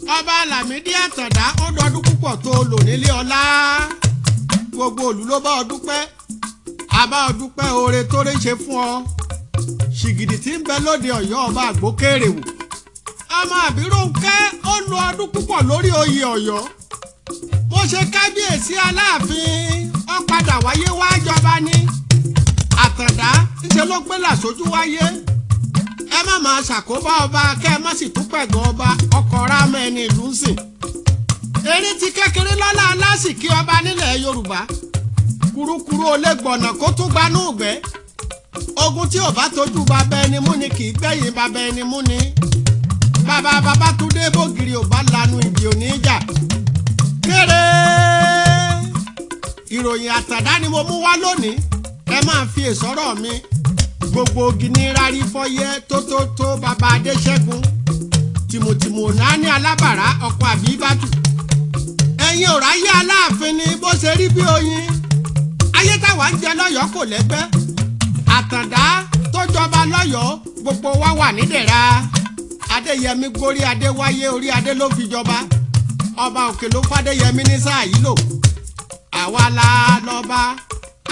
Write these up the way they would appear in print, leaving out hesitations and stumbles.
Ọba Lámídì Àtàndá ó dọdún púpọ̀ tó lò nílé ọlá. Gbogbo òlú ló bá ọ dúpẹ́. Àbá ọ dúpẹ́ oore tó rí ṣe fún ọ. Ṣìgìdì tí ń bẹ lóde Ọ̀yọ́ ọba àgbókèrè wò. Ọmọ Àbírónkẹ́ ó lo ọdún púpọ̀ lórí oyè Ọ̀yọ́. Mo ṣe kábíyèsí Aláàfin, ó padà wáyé wá jọba ní. Àtàndá ńṣe ló gbé làṣojú wáyé. Ẹ má máa ṣàkóbá ọba kẹ́ ẹ má sì tún pẹ̀gàn ọba ọkọ̀ rámọ ẹni ìlú ń sìn. Erin ti kékeré lọ́lá aláṣìkí ọba nílẹ̀ Yorùbá. Kurukuru olégbọ̀nà kó tún gbanú ìgbẹ́. Ogun tí ò bá tójú bàbá ẹni mú ni kì í gbẹ̀yìn bàbá ẹni mú ni. Bàbá Babátúndé bògiri ò bá lanu ìdí òní ìjà. Kéré! Ìròyìn Àtàndá ni mo mú wá lónìí. Ẹ máa fi èsọ́rọ̀ mi. Gbogbo ogi ní rárí fọ́yẹ́ tótótó bàbá Adéṣẹ́gun. Tìmùtìmù ọ̀nà ní alábàárà ọkọ̀ Àbíbátù. Ẹ̀yin ò ráyé Aláàfin ni bó ṣe rí bí oyin. Ayé táwa ń jẹ lọ́yọ̀ọ́ kò lẹ́gbẹ́. Àtàndá tó jọba lọ́yọ̀ọ́ gbogbo wa wà nídẹ̀ra. Adéyẹmí gorí adé wáyé orí adé ló fi jọba. Ọba òkè ló fàdéyẹmí ní sáà yìí lò. Àwa la lọ́ba,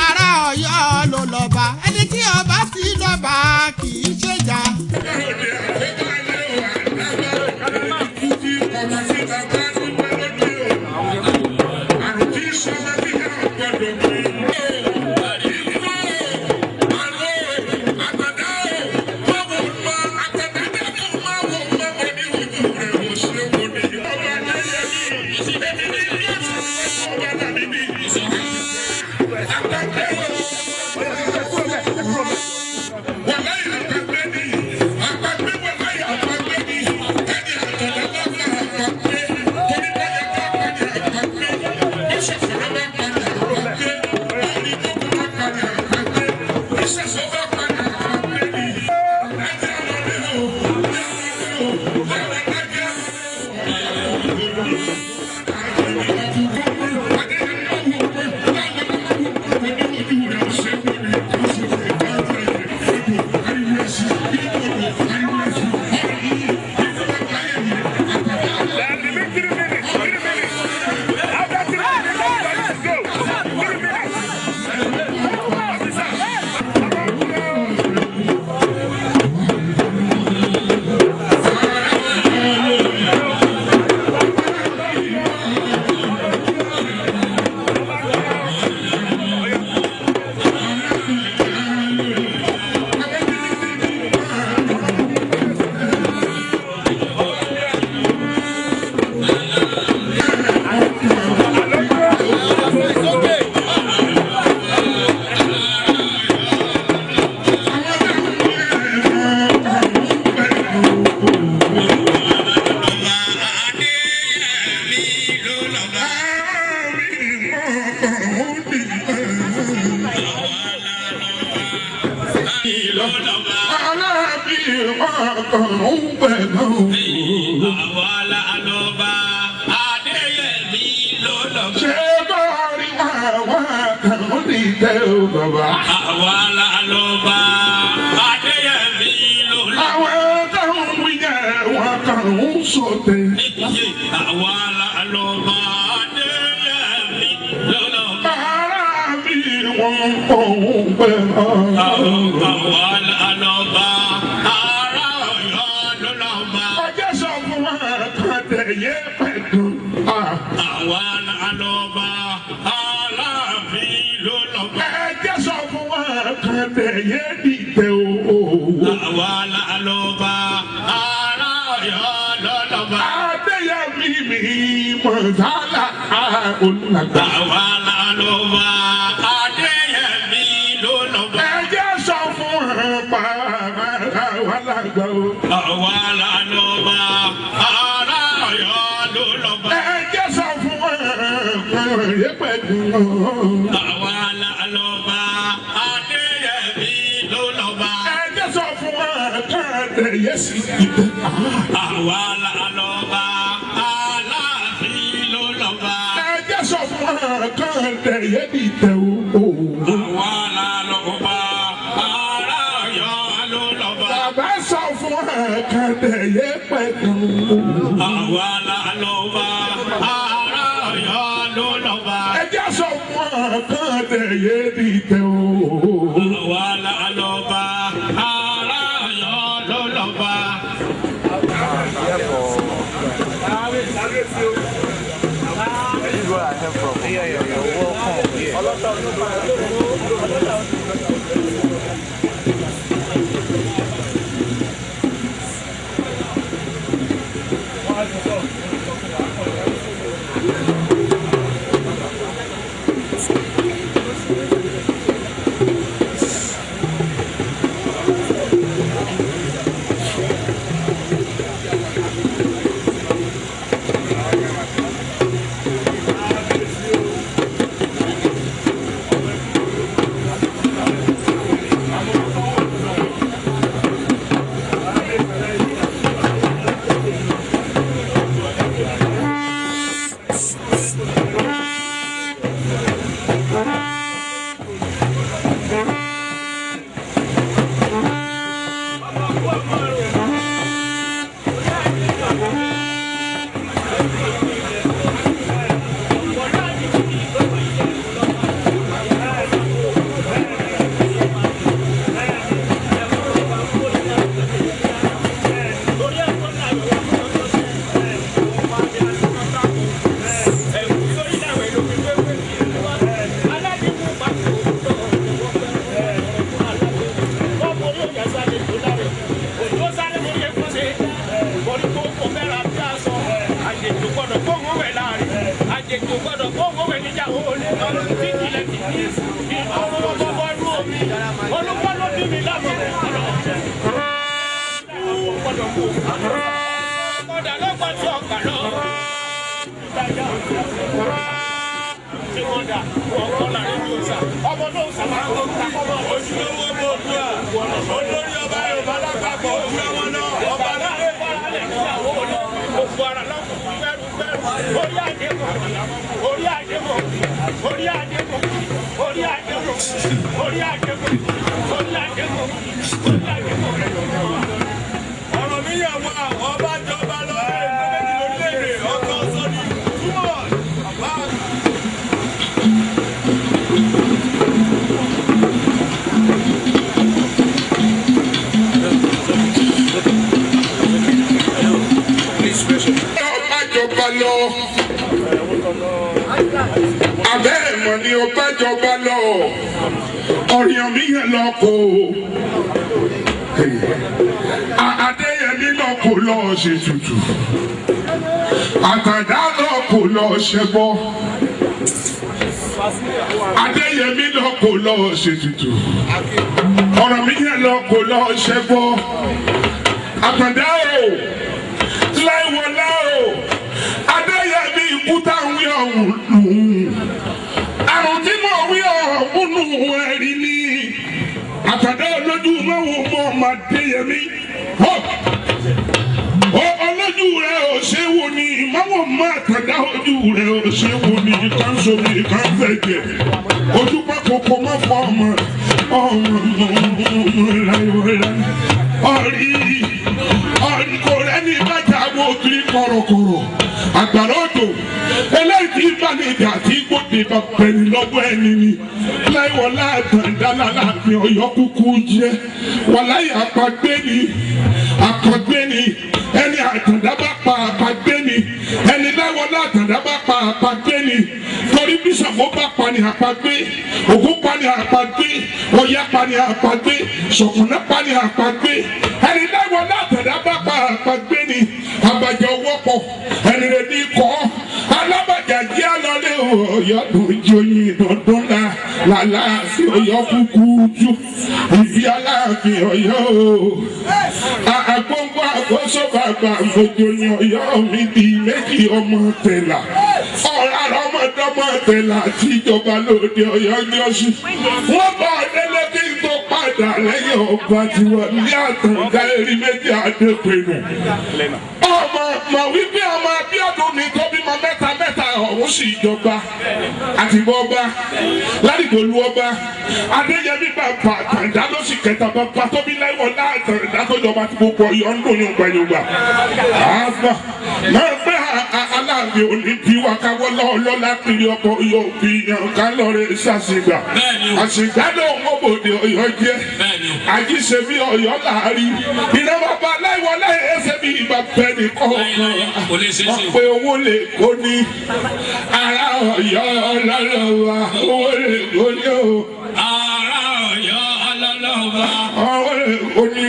ará Ọ̀yọ́ ló lọ́ba. Ẹni tí ọba ti lọ́ba kì í ṣèjà. Bàbá sọ fún ẹ̀ka tẹ̀yẹ pẹ̀lú. kan. Àwa la lọ́ba, ará Ọ̀yọ́ ló lọ́ba. Ẹ jẹ́ sọ fún ọ̀kan tẹ̀yẹ dìtẹ̀ o. Àwa la lọ́ba, ará Ọ̀yọ́ ló lọ́ba. This is where I came from. Yeah, yeah, yeah. Welcome. Yeah. Abẹ́ ẹ̀mọ̀ ni ọba jọba lọ, ọ̀rìyàn mi yẹn lọ kó Adéyẹmí lọ kó lọ ṣe tutù, Àtàndá lọ kó lọ ṣẹbọ, Adéyẹmí lọ kó lọ ṣe tutù, ọ̀rọ̀ mi yẹn lọ kó lọ ṣẹbọ, Àtàndá o, láìwọlá o. Adéyẹmí ikú táwọn wí ọ̀hún nù. Àrùn tí mo wí ọ̀hún nù ẹ̀rí ni. Àtàndá olójú mọ́wọ́ mọ́ ọmọ Adéyẹmí. Olójú rẹ̀ ò ṣe wò ni mọ́wọ́ mọ́ Àtàndá ojú rẹ̀ ò ṣe wò ni kan somi kan fẹ̀jẹ̀. Ojú pákókó mọ́ fọ́ ọmọ ọmọ láìwọlá. Ọ̀rí ọ̀rí kò rẹ́ni bàjá wo kiri kọ̀rọ̀kọ̀rọ̀. Àgbàrá òjò eléyìí tí ìbánijà tí gbòde bá pẹ̀lú lọ́wọ́ ẹni ni láìwọlá Àtàndá láàfin Ọ̀yọ́ kúkú jẹ́ wàláyé àpagbé ni àpagbé ni ẹni Àtàndá bá pa àpagbé ni ẹni láìwọlá Àtàndá bá pa àpagbé ni torí bísàfó bá pa ni àpagbé Ògún pa ni àpagbé Ọya pa ni àpagbé Ṣọ̀pọ̀nná pa ni àpagbé ẹni láìwọlá Àtàndá bá pa àpagbé ni àbàjọ wọ́pọ̀ ẹni rẹ̀ ní kọ́ alábàjá jẹ́ alọ́lé Ọ̀yọ́ joyin dandan la làlàáfin Ọ̀yọ́ kúkú jù ìfi Aláàfin Ọ̀yọ́ o àgbóngbó àgbóso bàbá mojoyin Ọ̀yọ́ mi di méjì ọmọ tẹ̀là ọ̀rá ọmọdọ́mọ tẹ̀là tíjọba lóde Ọ̀yọ́ yọ̀ọ́sì wọ́n bá ọ̀dẹ́lẹ́ kí n tó padà lẹ́yìn ọba tiwọn ní Àtàndá erí méjì Adépinnu ọmọ mọ̀ wípé ọmọ Abíọ́dún mi tó bímọ mẹ́ta mẹ́ta ọ̀hún sì jọba àti bọ́ba ládìgbò. Aládìgbòlú ọba Adéyẹmí bàbá Àtàndá ló sì kẹta bàbá tóbi láìwọ láàtàndá tó jọba tí gbogbo Ọ̀yọ́ ń dùn yùngbà yùngbà. Àgbà máa ń pẹ́ aláàbí òní bí wa káwọ́ lọ́ọ́lọ́lá kiri ọkọ̀ yóò fi yàn ká lọ́ọ́rẹ́ ṣàṣìgbà. Àṣìgbà ló ń bòde Ọ̀yọ́ jẹ́. Àjíṣe bí Ọ̀yọ́ láàrin. Ìrẹ́ bàbá láìwọ láì ẹsẹ̀ bí ìbá bẹ́ẹ̀ ní kọ̀ọ̀kan. Wọ́n pe owó lè kó ní ará Ọ̀yọ́ lọ́lọ́wà owó lè kó ní o. Ará Ọ̀yọ́ lọ́lọ́wà owó lè kó ní.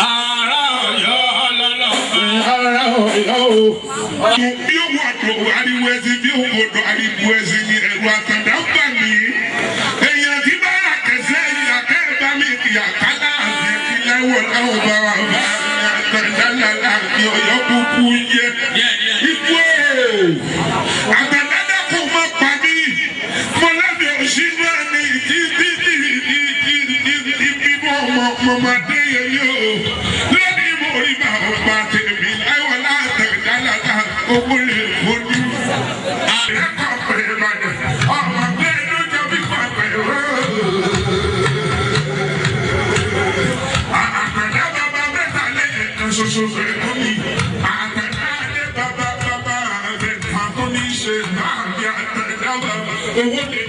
Ará Ọ̀yọ́ lọ́lọ́wà ará Ọ̀yọ́ o. Bí òun àdó ariwo ẹsìn bí òun odò ariwo ẹsìn ni ẹ̀rù Àtàndá ń bà mí. Èèyàn tí bá rà kẹsẹ́ ìyá kẹ́ẹ̀bá mi ìyá kálá àti ìlẹ́wọ̀ láwọn bá wà bá Àtàndá lálá àti Ọ̀yọ́ kúkú yẹ. Ikú o! Àtàndá dẹ́kun mọ́ pa mí. Mo lẹ́bi òṣìṣẹ́ ẹni tí tí tí tí tí tí bímọ ọmọ ọmọdé yẹn yóò. Lónìí mo rí bàbá tèmi láìwọ̀ látàndá lálá owó lè fojú. Àrẹ́kọ̀ọ́ pè é bàjẹ́ ọmọ bẹ́ẹ̀ ló jọ bí pàpẹ́ wọ́n. Àtàndá bàbá mẹ́ta lẹ́ẹ̀kan ṣoṣo fẹ́ mú mi. Àtàndá adé bàbá bàbá mẹ́ta tó ní ṣe láàbí Àtàndá bàbá owó lè.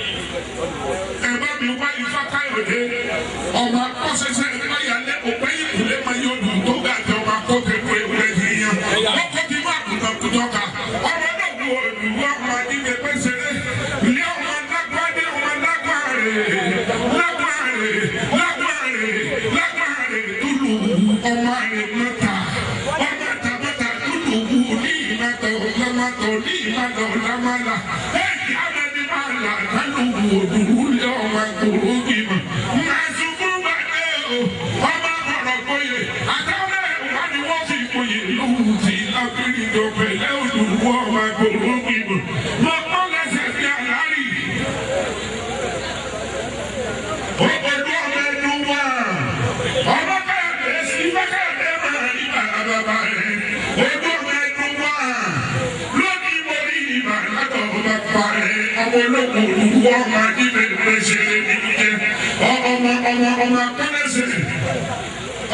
Ẹ bá mi wá Ifá Káyọ̀dé ọmọ akọ́ṣẹ́ṣẹ́ ẹ̀máyàlẹ́ òpẹ́ ìkùlé máa yọ ọdún tó ga jọ ọmọ akọ́kẹ́kọ̀ọ́ ewúrẹ́ ti yan ọkọ̀ tí wọ́n àkùtàkùtà ká ọmọ náà wọ olùwọ́ ọmọ ajínigbé pẹ́sẹ́rẹ́ ilé ọmọ lágbádé ọmọ lágbáre lágbáre lágbáre lágbáre túlù ọmọ rẹ̀ mọ́ta ọmọ tàbátà túlù wù ní ìmọ̀tò ọ̀làmọ̀tò ní ìmọ̀tò ọ̀làmọ̀là ẹ̀jẹ̀ abẹ́ni máa là kánú òdùwúlẹ̀ ọmọ àkùrọ̀ gbìmọ̀ máa sunkún gbàdé o ọmọ àkọ̀rọ̀ gboyè àtàwọn ẹ̀wà ni wọ́n fi gboyè lóhùn tí lábìrìndò pẹ̀lẹ́ òdùwọ̀ ọmọ àkùrọ̀ gbìmọ̀ mọ̀ kọ́ lẹ́sẹ̀ sí àlárì. Olú ọmọ ẹnu wà ọmọ káyọ̀dé sí káyọ̀dé máa rí bàbá rẹ̀ olú ọmọ ẹnu wà lónìí mo rí ìbà látọ̀ bàbá rẹ̀ ọmọ ológun olùwọ́ ọmọ ajínigbé ṣe lè ní jẹ ọmọ ọmọ ọmọ akọ́lẹ́sẹ̀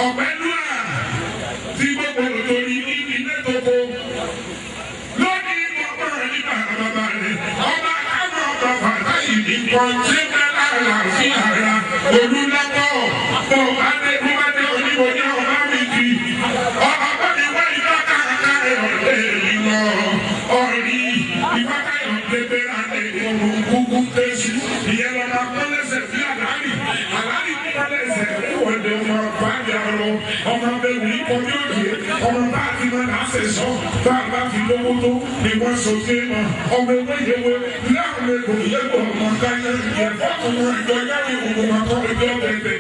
ọ̀pẹ́lúà tí gbogbo torí ní ilé tókó lónìí mo máa rí bàbá rẹ̀ ọba káwọn bàbá láyìí ní kan ṣé bẹ́ẹ̀ àlàáfíà ara olùlọ́pọ̀ bọ̀ bá dé bó bá dé oníbo ní ọba mi kì í ọba mi wá ìbá káàká ọ̀dẹ́ mi lọ ọ̀rí ìbá káyọ̀dé bẹ́ẹ̀ adé ọmọ kúkú tẹ̀sí ìyẹn lọ́ba kọ́lẹ́sẹ̀ sí àlárì àlárì kọ́lẹ́sẹ̀ wọ̀dẹ̀ ọmọ bá mi àlọ́ ọmọ bẹ́ẹ̀ wí kọjú òye ọmọ bá ti máa nà á sẹ̀ sọ bá a bá fi lówó tó ni wọ́n sọ sí mọ́ ọmọ ewé yewe láwọn egbò yẹ́gbọ̀ ọmọ káyọ̀ yẹ fọ́ọ̀mù ìjọ yẹ́rì ògùn akọ́ ìjọ bẹ̀bẹ̀.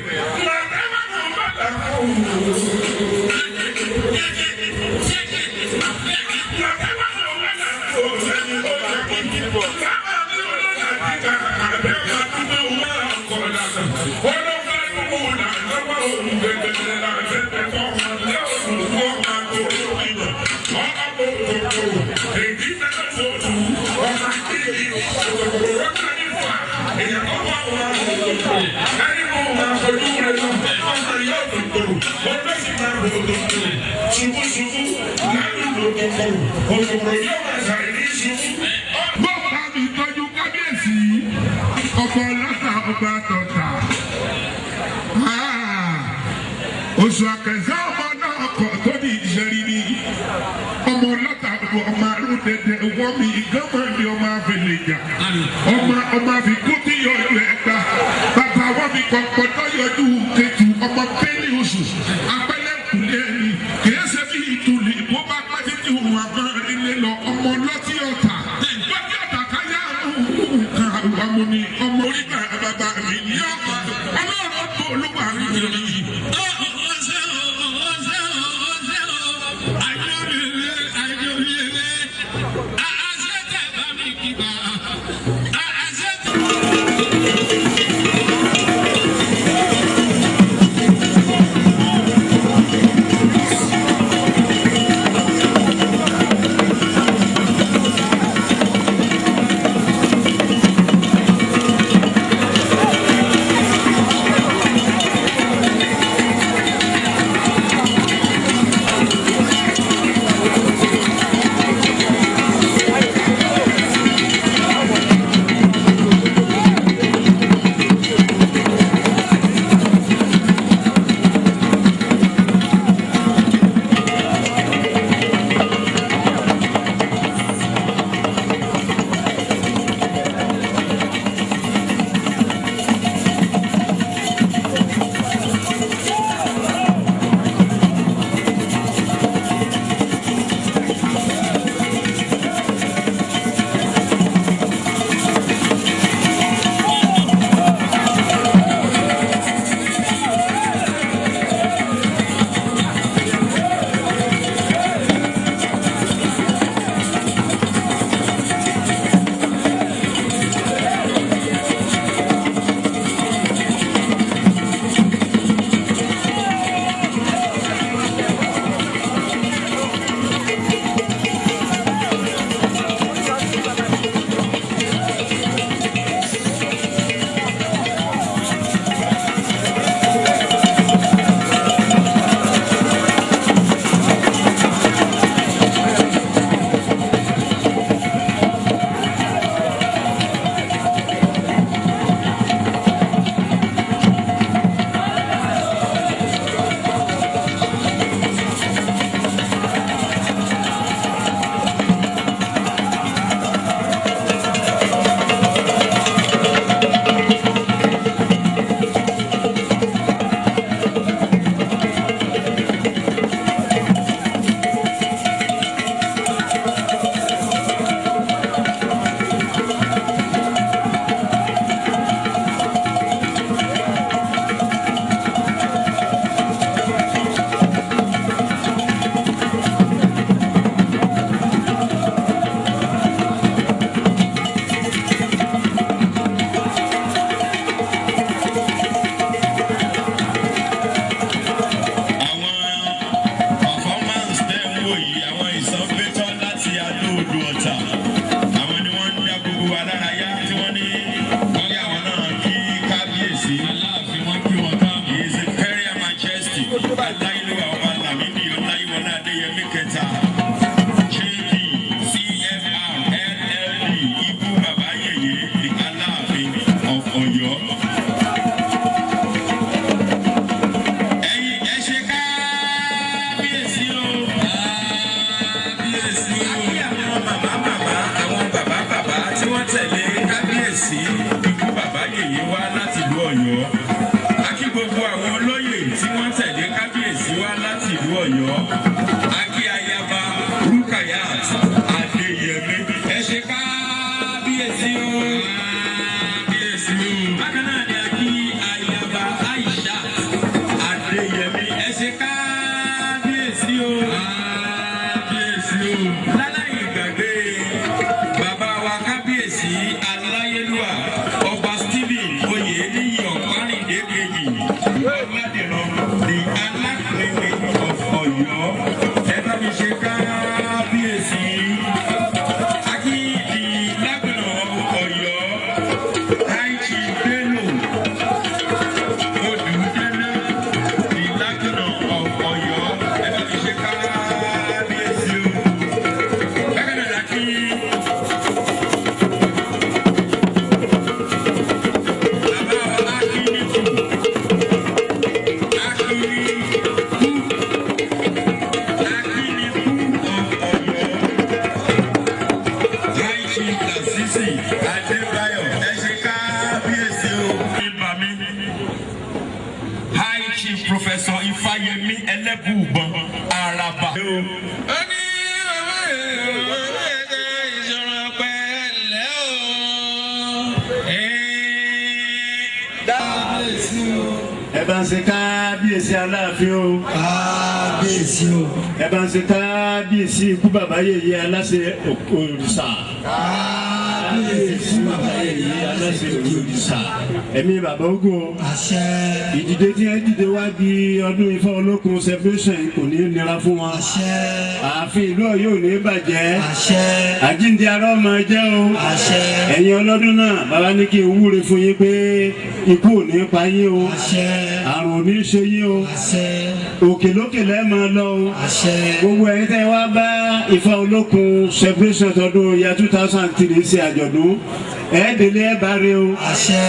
Bọ́ọ̀lù mi tọ́jú kábíyèsí ọkọ̀ ọlọ́ta ọba tọ̀tà. Oṣù àkẹsẹ́ ọmọ náà kọ̀ tó ní ìṣẹ́rí ni. Ọmọ ọlọ́ta ọmọ àrùn dẹ̀dẹ̀ wọ́n mi ìgánmọ̀ ni ọmọ àfẹlẹ̀jà. Ọmọ ọmọ àfikún tí yọjú ẹ̀ka. Bàbá wọn mi kọ̀ọ̀kan tó yọjú kejì ọmọ pẹ́ẹ́lí oṣù. Apẹ́lẹ́ kùlé ẹni kìí ṣe bí ìtùlì bó bá pẹ́ títí òun àgbọn ilé lọ ọmọ ọlọ́tí ọ̀tà. Lọ́tí ọ̀tà káyà nǹkan àwọn amúni ọmọ orígbà bàbá mi ní ọ̀pá. Ọlọ́run tó olúwa mi rí. Ọ̀yọ́ ẹ bá mi ṣe kábíyèsí. Akí the Lágùnà of Ọ̀yọ́, High Chief Bello Odùdélé, the Lágùnà of Ọ̀yọ́, ẹ bá mi ṣe kábíyèsí o. Bákan náà la kí bàbá wa Akíníkù, Akíníkù, Akíníkù of Ọ̀yọ́, High Chief Lasisi Adébáyọ̀, ẹ ṣe kábíyèsí o. Ibà mi, High Chief Professor Ifáyẹmí Ẹlẹ́bùúbọn Araba. Ó ní bàbá ẹ̀ẹ́dẹ̀ ìṣòro pẹ̀lẹ́ o. Ẹ bá ń ṣe kábíyèsí Aláàfin o. Kábíyèsí o. Ẹ bá ń ṣe kábíyèsí ikú bàbá yèyé aláṣẹ òrìṣà. Kábíyèsí bàbá yèyé aláṣẹ òrìṣà. Ẹ̀mí bàbá ogun o. Àṣẹ. Ìdìde tí ẹ dìde wá di ọdún Ifá Olókun celebration kò ní nira fún wọn. Àṣẹ. Ààfin ìlú Ọ̀yọ́ ò ní bàjẹ́. Àṣẹ. Àjíǹde ará ọmọ jẹ́ o. Àṣẹ. Ẹ̀yin ọlọ́dún náà, bàbá ní kí n wúre fún yín pé ikú ò ní pa yín o. Àṣẹ. Àrùn ò ní ṣe yín o. Àṣẹ. Òkè lókè lẹ́ẹ̀ máa lọ o. Àṣẹ. Gbogbo ẹ̀yin tẹ́ wá bá Ifá Olókun celebration tọdún ya 2003 ṣe àjọ̀dún, ẹ̀ẹ́dẹ̀lẹ́ ẹ̀ bá re o. Àṣẹ.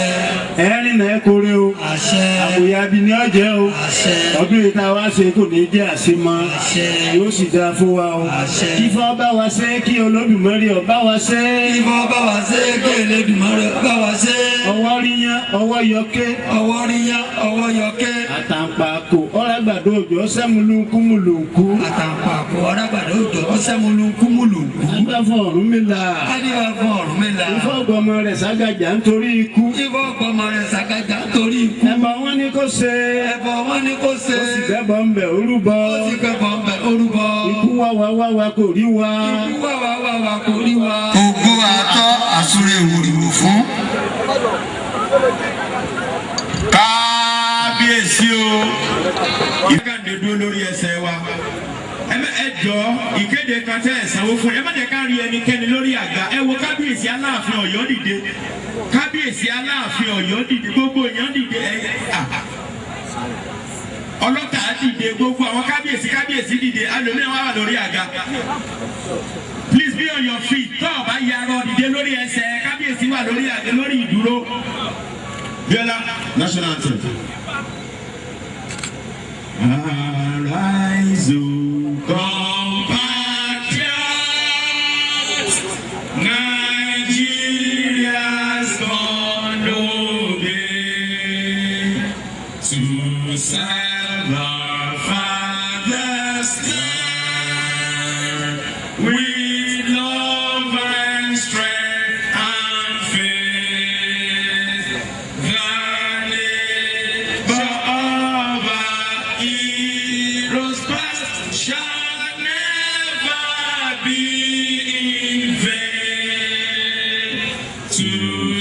Ẹ̀ẹ́rìnà ẹ̀ kórè o. Àṣẹ. Àbòyá bí ní ọ̀jẹ̀ o. Àṣẹ. Ọdún yìí tá a wá ṣe kò ní jẹ́ àṣemọ́. Àṣẹ. Yóò sì dáa fún wa o. Àṣẹ. Kí Ifá bá wa ṣe, kí Olódùmarè ó bá wa ṣe. Ifá bá wa ṣe, kí Elédùmarè bá wa ṣe. Ọwọ́ ríyán, ọwọ́ yọké. Ọwọ́ ríyán, ọwọ́ yọké. Àtàǹpàkò ọ̀rẹ́gbàdo òjò sẹ́mulúkúmulùkú. Àtàǹpàkò ọ̀rẹ́gbàdo òjò sẹ́mulúkúmulùkú. Adífá Ọ̀rúnmìlà. Adífá fún Ọ̀rúnmìlà. Ifá ọgbọmọ rẹ̀ ságàjà nítorí ikú. Ifá ọgbọmọ rẹ̀ ságàjà nítorí ikú. Ẹbọ wọn ní kó ṣe. Ẹbọ wọn ní kó ṣe. Ó sì gbẹ́bọ ń bẹ̀ orúbọ. Ó sì gbẹ́bọ ń bẹ̀ orúbọ. Ikú wá wá wá wá kò rí wa. Ikú wá wá wá wá kò rí wa. Ògo àtọ́ àsúré ìwòrìwò fún. Kábíyèsí o. Ìkànnì dúró lórí ẹsẹ̀ wa. Ẹ jọ ìkéde kan tẹ́ ẹ̀ sanwó fún, ẹ má jẹ́ ká rí ẹnikẹ́ni lórí àga. Ẹ wo kábíyèsí Aláàfin Ọ̀yọ́ dìde, kábíyèsí Aláàfin Ọ̀yọ́ dìde, gbogbo èèyàn dìde, ẹ ọlọ́tà dìde, gbogbo àwọn kábíyèsí kábíyèsí dìde, alòmíràn wà lórí àga. Please be on your feet. Tọ́ ọ bá yarọ dìde lórí ẹsẹ̀, kábíyèsí wà lórí àga lórí ìdúró. Bíọ́lá, national anthem. Arise, O compatriots, Nigeria's gone obey to serve our father's land with love and strength and faith. The labor of our heroes past shall never be in vain. To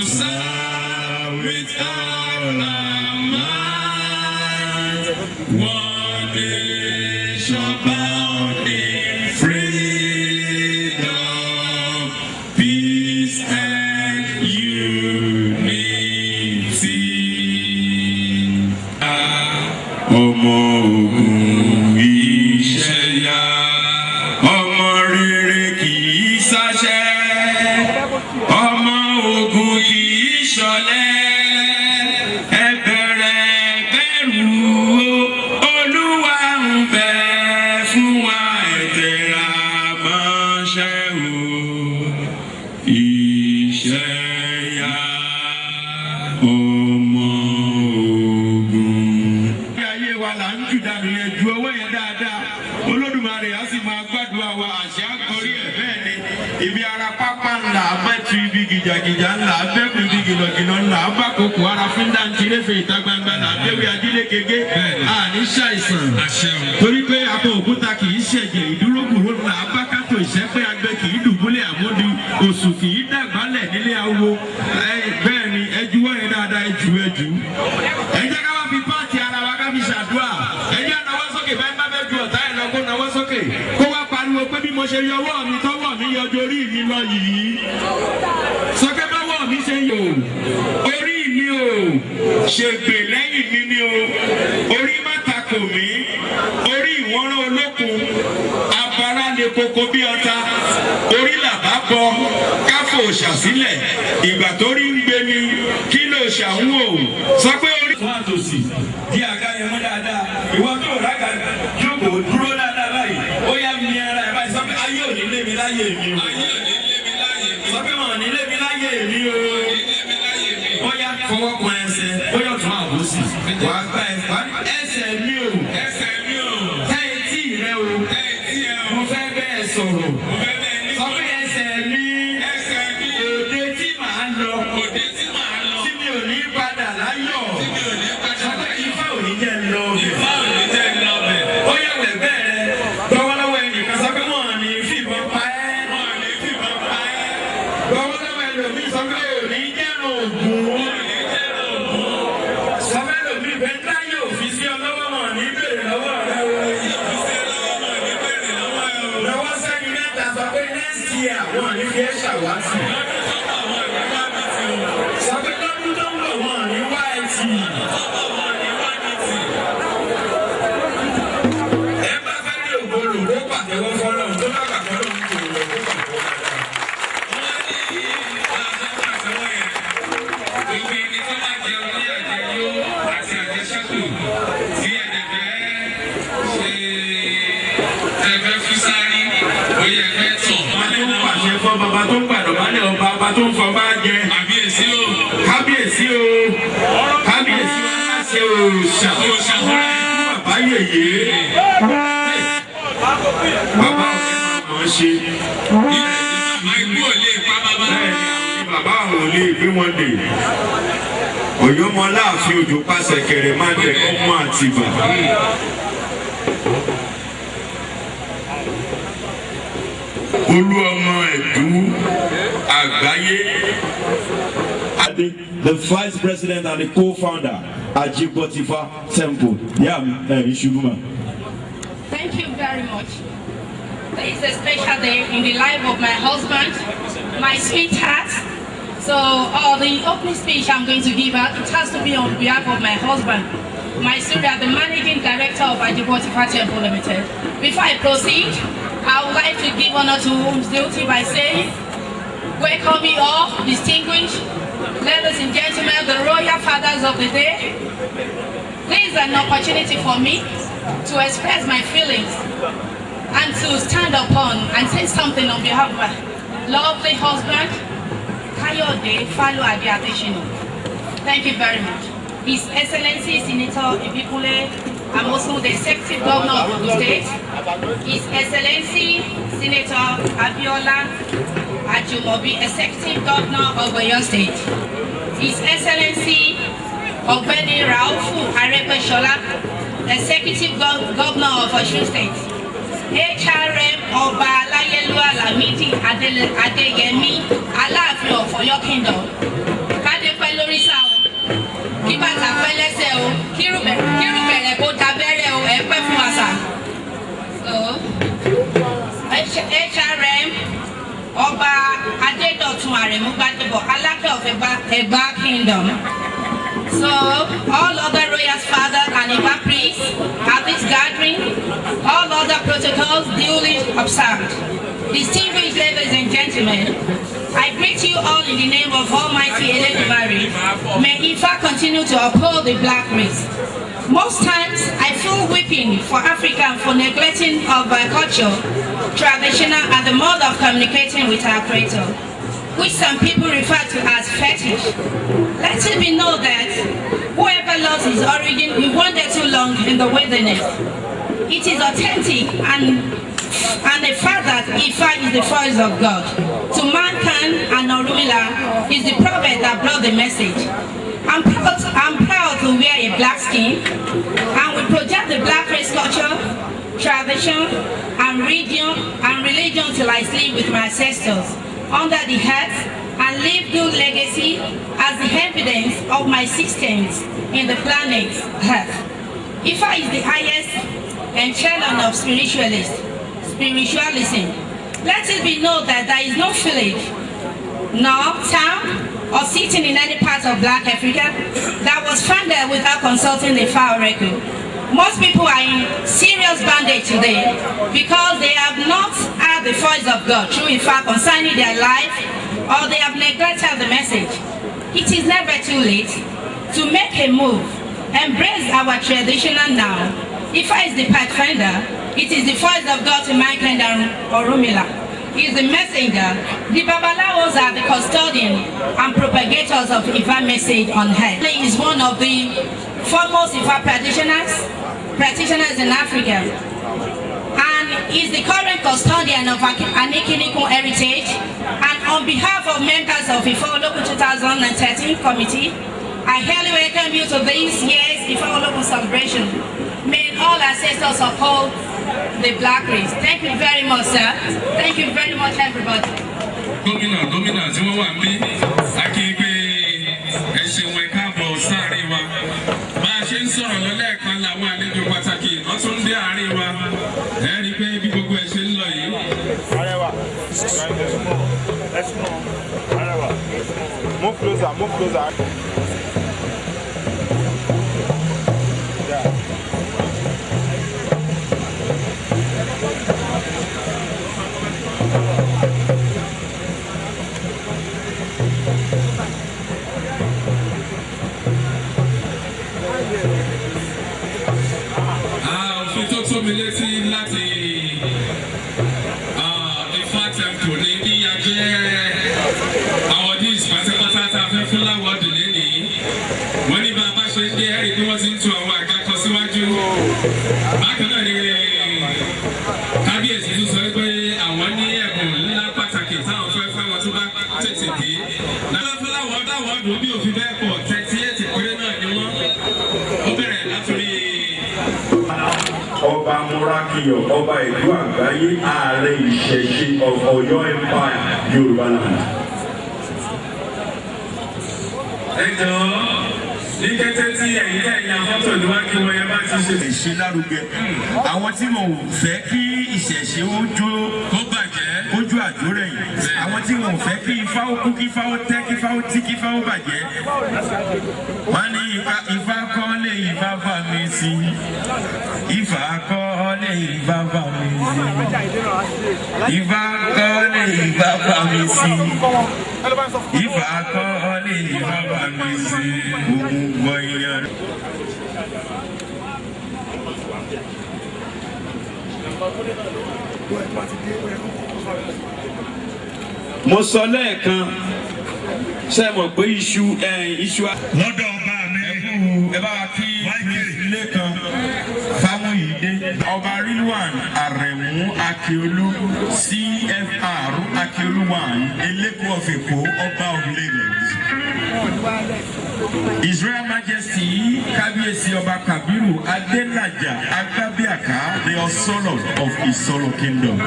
serve with all our might, one nation bound in freedom, peace and unity. Ọmọ ogun iṣẹ́ yá, ọmọ rere kì í ṣaṣẹ́, ọmọ ogun kì í ṣọ̀lẹ. Ẹ bẹ̀rẹ̀ bẹ̀rù o, Olúwa ń bẹ fún wa, ẹ tẹra mọ́ṣẹ́ o, iṣẹ́ yá, ọmọ ogun. Bí ayé wa là ń jù dànù yẹn, ju ọwọ́ yẹn dáadáa, Olódùmarè á sì máa gbàdúrà wa, àṣẹ àkọrí ẹ̀ bẹ́ẹ̀ ni. Ibi ara pápá ńlá abẹ́tu, ibi gìjàgìjà ńlá abẹ́kù, ibi gìlọ̀gìlọ̀ ńlá abákòókò ara fúndàntì réfè ìta gbangba là abẹ́wé ajílẹ̀ gègé. Àní ṣàìsàn torí pé akọ òkúta kì í ṣẹ̀jẹ̀, ìdúrógbòrò ńlá abákátó ìṣẹ́pẹ́ agbẹ́ kì í dùbúlẹ̀ àmúdi, òṣù kì í dàgbálẹ̀ nílé awo. Bẹ́ẹ̀ ni, ẹ juwọ́ yẹn dáadáa, ẹ jù ẹ jù. Ẹ jẹ́ ká wá fi páàtì ara wa ká fi ṣàdúrà. Ẹ jẹ́ náwó sókè báyìí, bá fẹ́ ju ọ̀tá ẹ̀ lọ kó náwó. pariwo pé bí mo ṣe yọwọ́ mi tọwọ́ mi yọjú orí mi lọ yìí. Sọ pé báwọ̀ mi ṣe yò orí mi ò ṣègbè lẹ́yìn mi ni o. Orí má takò mí, orí ìwọ́nrán olókun, abara le koko bí ọta, orí làbá bọ, káfò ṣàsílẹ̀, ìgbà tó rí ń gbé ni, kí ló ṣàwọn o? Sọ pé orí. Fún àtòsí, di àga yẹn mọ́ dáadáa, ìwọ tó rága jókòó dúró dáadáa báyìí, ó yá mi ara ẹ̀ báyìí, sọ pé ayé ò ní lé mi láyé mi o. Ayé ò ní lé mi láyé mi. Sọ pé wọn ò ní lé mi láyé mi o. Ó yá fọwọ́ kan ẹsẹ̀, ó yọ̀ tún àbòsí. Wàá gbá ẹsẹ̀ mi o. Ẹsẹ̀ mi o. Tẹ́ etí rẹ o. Tẹ́ etí ẹ o. Mo fẹ́ bẹ́ẹ̀ sọ̀rọ̀. Mo fẹ́ bẹ́ẹ̀ ní sọ̀rọ̀. Sọ pé ẹsẹ̀ mi. Ẹsẹ̀ mi. Òde tí màá lọ. Òde tí màá lọ. Tí mi ò ní padà láyọ̀. Tí mi ò ní padà láyọ̀. Sọ pé ifá ò ní jẹ́ lọ bẹ̀. Ifá ò ní jẹ́ lọ bẹ̀. Ó yẹ wẹ̀ bẹ́ẹ̀ rẹ. Lọ́wọ́lọ́wọ́ ẹnìkan sọ pé wọ́n ò ní fìbọn pa ẹ́. Wọ́n ò ní fìbọn pa ẹ́. Lọ́wọ́lọ́wọ́ ẹlòmíì sọ pé ò ní jẹ́rùn ògùn. Ò ní jẹ́rùn ògùn. Sọ fẹ́ lòmíì bẹ́ẹ̀ táyé òfin sí ọlọ́wọ́ mọ̀ ní bèrè lọ́wọ́ rẹ o. Lọ́wọ́ sẹ́ni mẹ́ta sọ pé next year wọn ní fi ẹ́ ṣàwátì. Sọ pé lọ́dún tó ń bọ̀ wọn ní wá ẹtì. Ẹ bá fẹ́ ní ògbólò kó pàtẹ́wọ́ fọ́lọ́run tó bá gbàgbọ́ lóhun tó lọ kó pàtẹ́wọ́ dáadáa. Wọ́n ní àwọn pàtẹ́wọ́ yẹn. Gbogbo ẹni tó bá jẹun ní àjẹyó àti àjẹṣẹ́kù tí ẹ̀dẹ̀ fẹ́ ṣe ẹ̀fẹ́ fúsárì oyè ẹ̀fẹ́ tọ̀. Wọ́n ní wọ́n pàṣẹ fún bàbá tó ń gbàdọ̀bálẹ̀ ọba ọba tó ń fọba jẹ. Kábíyèsí o. Kábíyèsí o. Kábíyèsí o aláṣẹ òòṣà. Òòṣà fúnra ẹ̀. Bàbá yèyé. Bàbá ọ̀rẹ́ máa mọ̀ ọ́ ṣe. Bàbá ikú ò lè pa bàbá. Bẹ́ẹ̀ni bàbá àwọn ò lè gbé wọn dè. Ọ̀yọ́mọ Aláàfin Òjó pàṣẹ kẹrẹ máa ń tẹ ọmọ Àtìbà. Olú ọmọ Ẹ̀dú àgbáyé. The vice president and the co-founder Ajibotifa Temple. Yeah, Ishuguma. Thank you very much. This is a special day in the life of my husband, my sweetheart. So the opening speech I'm going to give out, it has to be on behalf of my husband, my Surya, the managing director of Ajibotifa Temple Limited. Before I proceed, I would like to give honor to whom's duty by saying, welcome you all, distinguished ladies and gentlemen, the royal fathers of the day. This is an opportunity for me to express my feelings and to stand upon and say something on behalf of my lovely husband, Kayode Faluade Adesina. Thank you very much. His Excellency Senator Ibikunle Amosun, the Executive Governor of Ogun State. His Excellency Senator Abiola Ajumobi, Executive Governor of Oyo State. His Excellency Ogbeni Raufu Aregbesola, Executive Governor of Osun State. HRM Ọba Aláyélúwà Lámídì Adéyẹmí, Aláàfin of Ọ̀yọ́ Kingdom. Kádé pẹ́ lórí sá o, kí bàtà pẹ́ lẹ́sẹ̀ o, kírùbẹ̀rẹ̀ kó dabẹ́rẹ́ o, ẹ pẹ́ fún wa sà. HRM Ọba Adédọ̀tun Àrẹ̀mú Gbádébọ̀, Alákẹ́ of Ẹ̀gbá Kingdom. So, all other royal fathers and Ifa priests at this gathering, all other protocols duly observed. Distinguished ladies and gentlemen, I greet you all in the name of Almighty Eledumare. May Ifa continue to uphold the black race. Most times, I feel weeping for Africa and for neglecting of our culture, traditional, and the mode of communicating with our Creator, which some people refer to as fetish. Let it be known that whoever lost his origin will wander too long in the wilderness. It is authentic and the fact that Ifa is the voice of God to mankind, and Orunmila is the prophet that brought the message. I'm proud to wear a black skin, and we project the black race culture, tradition, and religion till I sleep with my ancestors under the earth and leave good legacy as the evidence of my existence in the planet Earth. Ifa is the highest echelon of spiritualists, spiritualism. Let it be known that there is no village, nor town, or city in any part of Black Africa that was founded without consulting the Ifa Oracle. Most people are in serious bondage today because they have not heard the voice of God through Ifa concerning their life, or they have neglected the message. It is never too late to make a move. Embrace our traditional now. Ifa is the pathfinder. It is the voice of God to mankind and Orunmila. He is the messenger. The Babalawos are the custodian and propagators of Ifa message on earth. He is one of the foremost Ifa practitioners in Africa, and is the current custodian of Anikinikun heritage. And on behalf of members of Ifa Olokun 2013 committee, I highly welcome you to this year's Ifa Olokun celebration. May all ancestors uphold the Black race. Thank you very much, sir. Thank you very much, everybody. Gómìnà tí wọ́n wà níbí, a kí i pé ẹ ṣeun, ẹ káàbọ̀ sáàrin wa. Bá a ṣe ń sọ̀rọ̀ lọ lẹ́ẹ̀kan làwọn àlejò pàtàkì wọ́n tún ń dé àárín wa. Ẹ rí i pé bí gbogbo ẹ ṣe ń lọ yìí. Arẹwà, Arẹwà, move closer, move closer. Yeah. Òfin tó tó mi létí láti Ifá Temple ní bí a jẹ́ awardees pátápátá tá a fẹ́ fún l'award lénìí. Wọ́n ní bá a bá ṣe ń dé ẹ̀rí pé wọ́n ti ń tu àwọn àga kan síwájú. Bákan náà ni kábíyèsí tún sọ pé àwọn ní ẹ̀bùn ńlá pàtàkì táwọn fẹ́ fáwọn tó bá tètè dé. Lábẹ́ fún l'award bí òfin bẹ́ẹ̀ pọ̀ 38 péré náà ni wọ́n. Ó bẹ̀rẹ̀ látòrí Ọba Morakiyo, ọba ìlú àgbáyé, ààrẹ ìṣẹ̀ṣe of Ọ̀yọ́ Empire, Yorùbá land. Ẹ jọ̀ọ́, ní kété tí ẹ̀yin tẹ̀ ya fọ́tò níwájú wọn yẹn bá ti ṣe. Ìṣe lárugẹ, àwọn tí mo fẹ́ kí ìṣẹ̀ṣe ó jó kó bàjẹ́, kójú àjórẹ̀ yìí, àwọn tí mo fẹ́ kí ifá ó kú, kí ifá ó tẹ́, kí ifá ó tí, kí ifá ó bàjẹ́. Wọ́n ní ifá kọ́ lé ifá fà mí sí, ifá kọ́ lé ifá fà mí sí, ifá kọ́ lé ifá fà mí sí, ifá kọ́ lé ifá fà mí sí, òmùgọ̀ èèyàn. Mo sọ lẹ́ẹ̀kan, ṣe mọ̀ pé iṣu iṣu. Lọ́dọ̀ ọba mi. Ẹ bá wa kí Lẹ́kan Fámúyìdé. Ọba Rilwan Arẹ̀mú Akíolú CFR Akíolú 1 Eleko of Èkó, ọba of Lagos. His Royal Majesty Kábíyèsí Ọba Kabiru Adélájà Agbábíàká, the Osolo of Isolo Kingdom.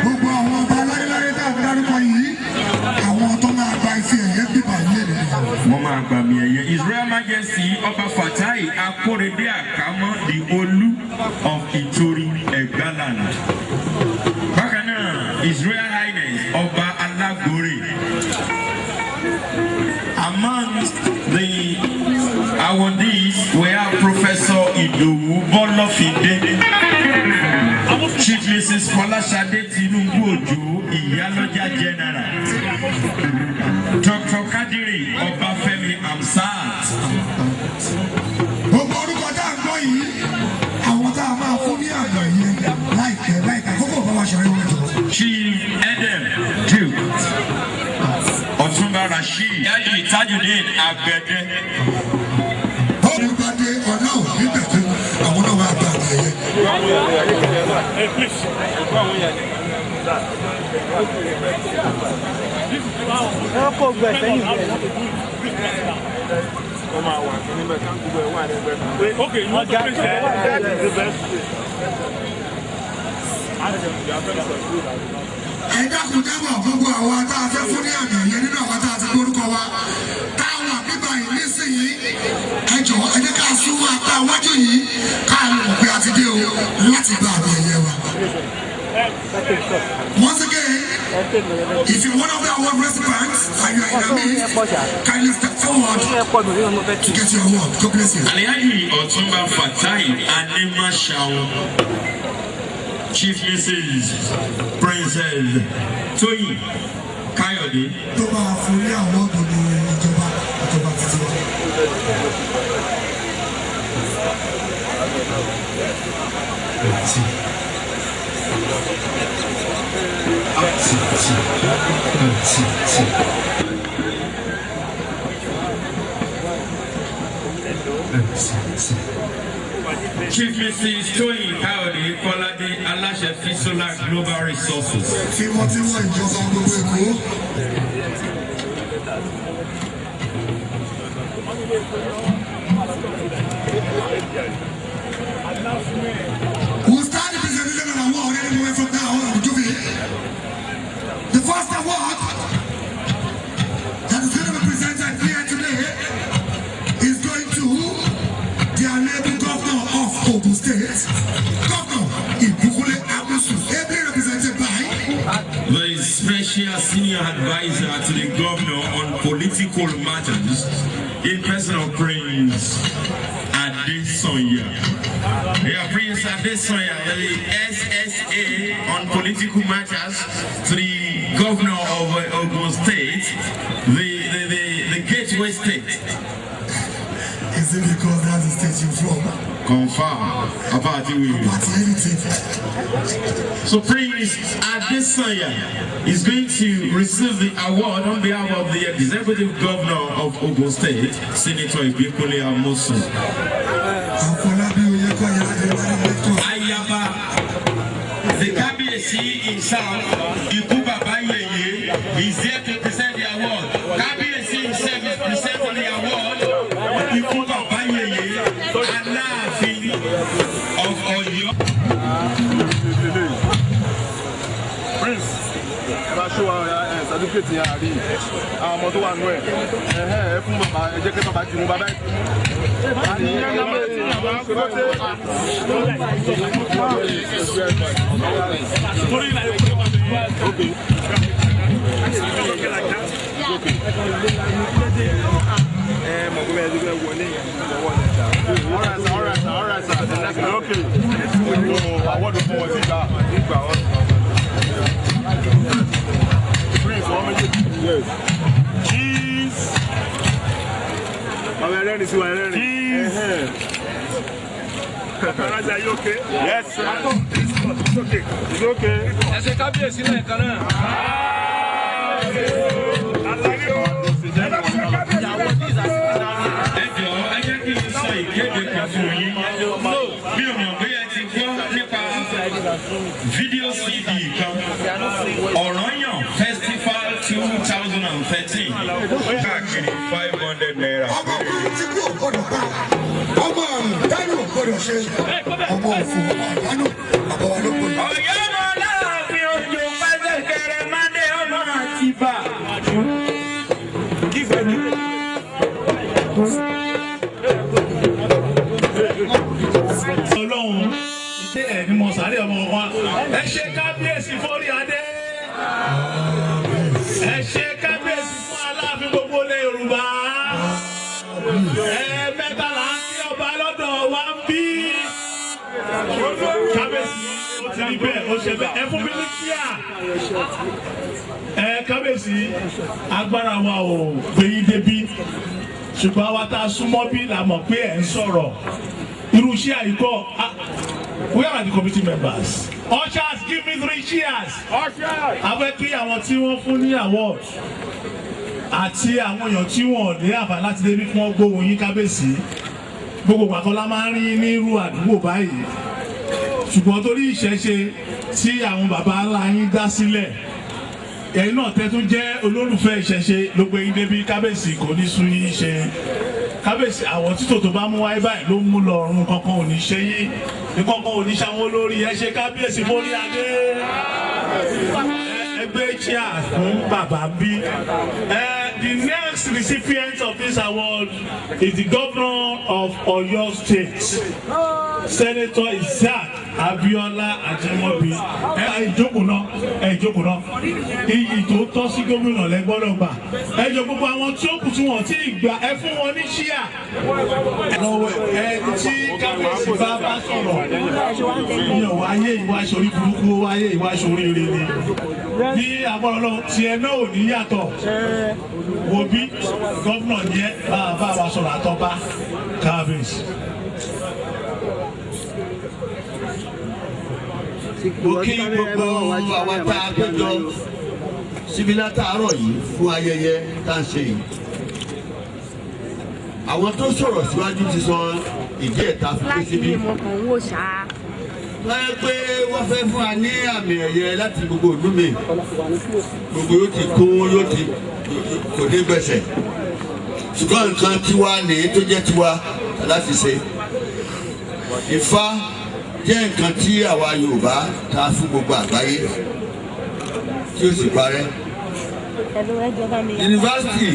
Gbogbo àwọn ọba láyéláyé tá a dárúkọ yìí, àwọn tó máa gba ife ẹ̀yẹ bíbà yé nìyẹn. Wọ́n máa gbà mí ẹ̀yẹ. His Royal Majesty Ọba Fatai Akórèdé Àkámọ́, the Olú of Ìtorí Ẹ̀gbáland. Bákan náà, His Royal Highness Ọba Alágbórè. Amongst the awardees were Professor Idowu Bolofide, Chief Mrs. Folashade Tinubu Ojo, Iyaloja General, Dr. Kadiri Obafemi Amsat. Gbogbo orúkọ tá a gbọ́ yìí, àwọn tá a máa fún ní àgbà yìí láìpẹ́ láìpẹ́ kókó bá wa ṣàríwá jọ. Chief Edem Duke, Ọ̀túnba Rasheed Yaji Tajudeen Agbẹ̀dẹ. Olùgbàdé ọ̀nà òní bẹ̀tẹ̀ àwọn náà máa gba àgbà yẹn. Okay, you want to place there? That is the best place. Ẹ dákun dábọ̀, gbogbo àwọn tá a fẹ́ fún ní àmì ẹ̀yẹ nínú àwọn tá a ti gbórúkọ wa táwọn àbíbá yìí nísìnyí, ẹ jọ̀wọ́ ẹ jẹ́ ká súnmọ́ apá iwájú yìí ká lè mọ̀ pé a ti dé o láti gba àmì ẹ̀yẹ wa. Once again, if you're one of the award recipients and you are in the midst, kindly step forward to get your award. God bless you. Alhaji Ọ̀túnba Fatai Animashaun, Chief Mrs. Princess Tóyìn Káyọ̀dé. Tó máa fún ní award ní ìjọba ìjọba títí wa. Chief Mrs. Tóyìn Káyọ̀dé Kọ́ládé Aláṣẹ Fisola Global Resources. Tí wọ́n ti wọ́n ìjọba gbogbo Èkó. We'll start the presentation of award any moment from now on. The first award that is going to be presented here today is going to the Honorable Governor of Ogun State, Governor Ibikunle Amosun, ably represented by the Special Senior Advisor to the Governor on Political Matters, in person of Prince Adesanya. Yeah, Prince Adesanya, the SSA on political matters to the Governor of Ogun State, the Gateway State. Is it because that's the state you're from? Confirm. About anything. So Prince Adesanya is going to receive the award on behalf of the Executive Governor of Ogun State, Senator Ibikunle Amosun. Ayaba, the Kabiyesi himself, Iku Baba Yeye, is there to present the award. Kabiyesi himself is presenting the award. Iku Baba Yeye, Aláàfin of Ọ̀yọ́. Prince, ẹ bá ṣó wa certificate yẹn àrí àwọn ọmọ tó wà nú ẹ ẹ fún bàbá ẹ jẹ́ kí bàbá ti mú bàbá ẹ ti mú. All right, sir. Okay. Award fún wọn ti gbà. Prince, wọ́n méjèèjì. Yes. Cheese. Bàbá ẹlẹ́rìn sí wa ẹlẹ́rìn. Cheese. Are you okay? Yes, sir. It's okay. It's okay. Ẹ ṣe kábíyèsí lẹ́ẹ̀kan náà. Ẹ jọ̀ọ́, ẹ jẹ́ kí n sọ ìkéde kan fún yín. Mi ò mọ̀ bóyá ẹ ti gbọ́ nípa fídíò CD kan, Ọ̀rànyàn Festival 2013, káàkiri 500 naira. Ọmọ kúrú tí kú ò gbọdọ̀ pa, ọmọ àrùn dánù ò gbọdọ̀ ṣe, ọmọ òfò ọmọ àdánù bàbá wa ló pè é. Ọ̀yọ́ mọ̀ láàfin òjò pẹ́sẹ̀kẹrẹ Mádé ọmọ Àtìbà. Ọlọ́run ṣé ẹ̀ ní mo sáré ọmọ wa. Ẹ ṣe kábíyèsí fórí adé. Ẹ ṣe kábíyèsí fún Aláàfin gbogbo ilẹ̀ Yorùbá. Ẹ mẹ́ta là ń kí ọba lọ́dọ̀ wa ń bí. Kábíyèsí ó ti rí bẹ́ẹ̀ ó ṣe bẹ́ẹ̀. Ẹ fún mi ní kíá. Ẹ kábíyèsí agbára wa ò gbé yín débí. Ṣùgbọ́n àwa tá a súnmọ́ bí la mọ̀ pé ẹ̀ ń sọ̀rọ̀. Irú iṣẹ́ àyíkọ́, we are the committee members. Ushers, give me 3 cheers. A fẹ́ kí àwọn tí wọ́n fún ní award àti àwọn èèyàn tí wọ́n ní àǹfààní láti débi kí wọ́n gbóhùn yín kábíyèsí. Gbogbo pàtó la máa ń rí ní irú àdúgbò báyìí. Ṣùgbọ́n torí ìṣẹ̀ṣe tí àwọn bàbá ńlá yín dá sílẹ̀, ẹ̀yin náà tẹ́ tún jẹ́ olólùfẹ́ ìṣẹ̀ṣe ló gbé yín débi kábíyèsí kò ní sú yín ṣe. Kábíyèsí àwọn títò tó bá mú wáyé báyìí ló mú lọ ọ̀run kankan ò ní ṣe yín kankan ò ní ṣàwọn olórí. Ẹ ṣe kábíyèsí fórí adé. Ẹgbẹ́ chair fún bàbá bí. The next recipient of this award is the governor of Oyo State, Senator Isaac Abíọ́lá Ajímọ̀bí. Ẹ ìjókòó náà, ẹ ìjókòó náà. Iyì tó tọ́ sí gómìnà lẹ gbọ́dọ̀ gbà. Ẹ jọ gbogbo àwọn tí ó kù tí wọ́n ti gbà ẹ fún wọn ní ṣíà. Lọ́wọ́ ẹ tí kábíyèsí bá bá sọ̀rọ̀. Mi ò wáyé ìwà ìṣòrí burúkú, ó wáyé ìwà ìṣòrí ire ni. Bí agbọ́dọ̀ lọ, tiẹ̀ náà ò ní yàtọ̀. Wo bí gómìnà yẹn bá bá wa sọ̀rọ̀ àtọ́ba kábíyèsí. Mo kí gbogbo àwa tá a péjọ síbi látàárọ̀ yìí fún ayẹyẹ tá a ń ṣe yìí. Àwọn tó sọ̀rọ̀ síwájú ti sọ ìdí ẹ̀ta fún pé síbí. Láyé pé wọ́n fẹ́ fún wa ní àmì ẹ̀yẹ láti gbogbo ìlú mi. Gbogbo yóò ti kún yóò ti kò dé gbẹ̀sẹ̀. Ṣùgbọ́n nǹkan tiwa nìyí tó jẹ́ tiwa láti ṣe. Ifá jẹ́ nǹkan tí àwa Yorùbá ta fún gbogbo àgbáyé tí ó sì parẹ́. Yunifásitì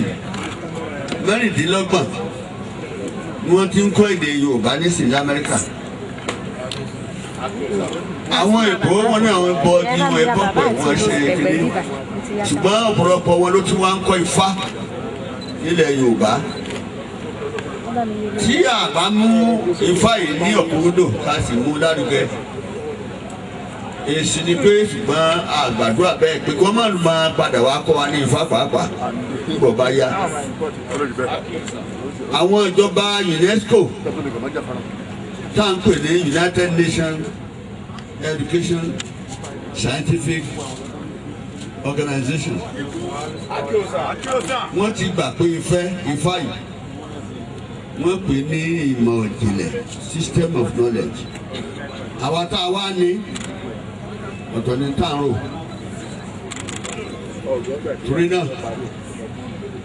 26 ni wọ́n ti ń kọ́ èdè Yorùbá nísìnyí Amẹ́ríkà. Àwọn Èkó wọn ní àwọn ẹbọ ní wọn ẹbọ pẹ̀ wọ́n ṣe kiri. Ṣùgbọ́n ọ̀pọ̀lọpọ̀ wọn ló tún wá ń kọ́ Ifá nílẹ̀ Yorùbá. Tí a bá mú Ifá yìí ní ọ̀kúndò ká sì mú lárugẹ, èsì ni pé ṣùgbọ́n àgbàdua bẹ́ẹ̀ pé kí wọ́n má máa padà wá kọ́ wa ní Ifá pàápàá nígbà bá yá. Àwọn ìjọba UNESCO tá à ń pè ní United Nations Education Scientific Organization, wọ́n ti gbà pé Ifá yìí wọ́n pè ní ìmọ̀ ìjìnlẹ̀, system of knowledge. Àwa tá a wá ní ọ̀tọ̀ ní tá à ń rò. Torí náà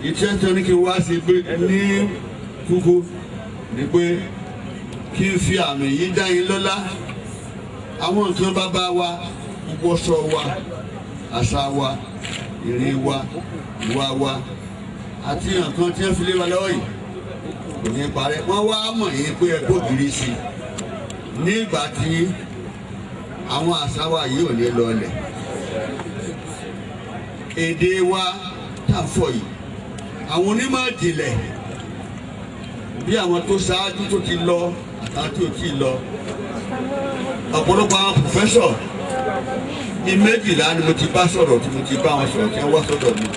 iṣẹ́ tó ní kí n wá sí pé ní kúkú ni pé kí n fi àmì yìí dá yín lọ́lá. Àwọn nǹkan bàbá wa, ìwọṣọ wa, àṣà wa, ìrìn wa, ìwà wa àti nǹkan tí wọ́n fi lé wa lọ́wọ́ yìí kò ní parẹ́. Wọ́n wá mọ̀ yín pé ẹ gbógiri sí i nígbà tí àwọn àṣà wa yìí ò ní lọlẹ̀. Èdè wa tá a fọ̀ yìí, àwọn onímọ̀ ìjìnlẹ̀ bí àwọn tó ṣáájú tó ti lọ àtàwọn tí ò tí ì lọ, ọ̀pọ̀lọpọ̀ àwọn pòfẹ́sọ̀ ní 12 ni mo ti bá sọ̀rọ̀ tí mo ti bá wọn sọ̀rọ̀ tí wọ́n wá sọ́dọ̀ mi.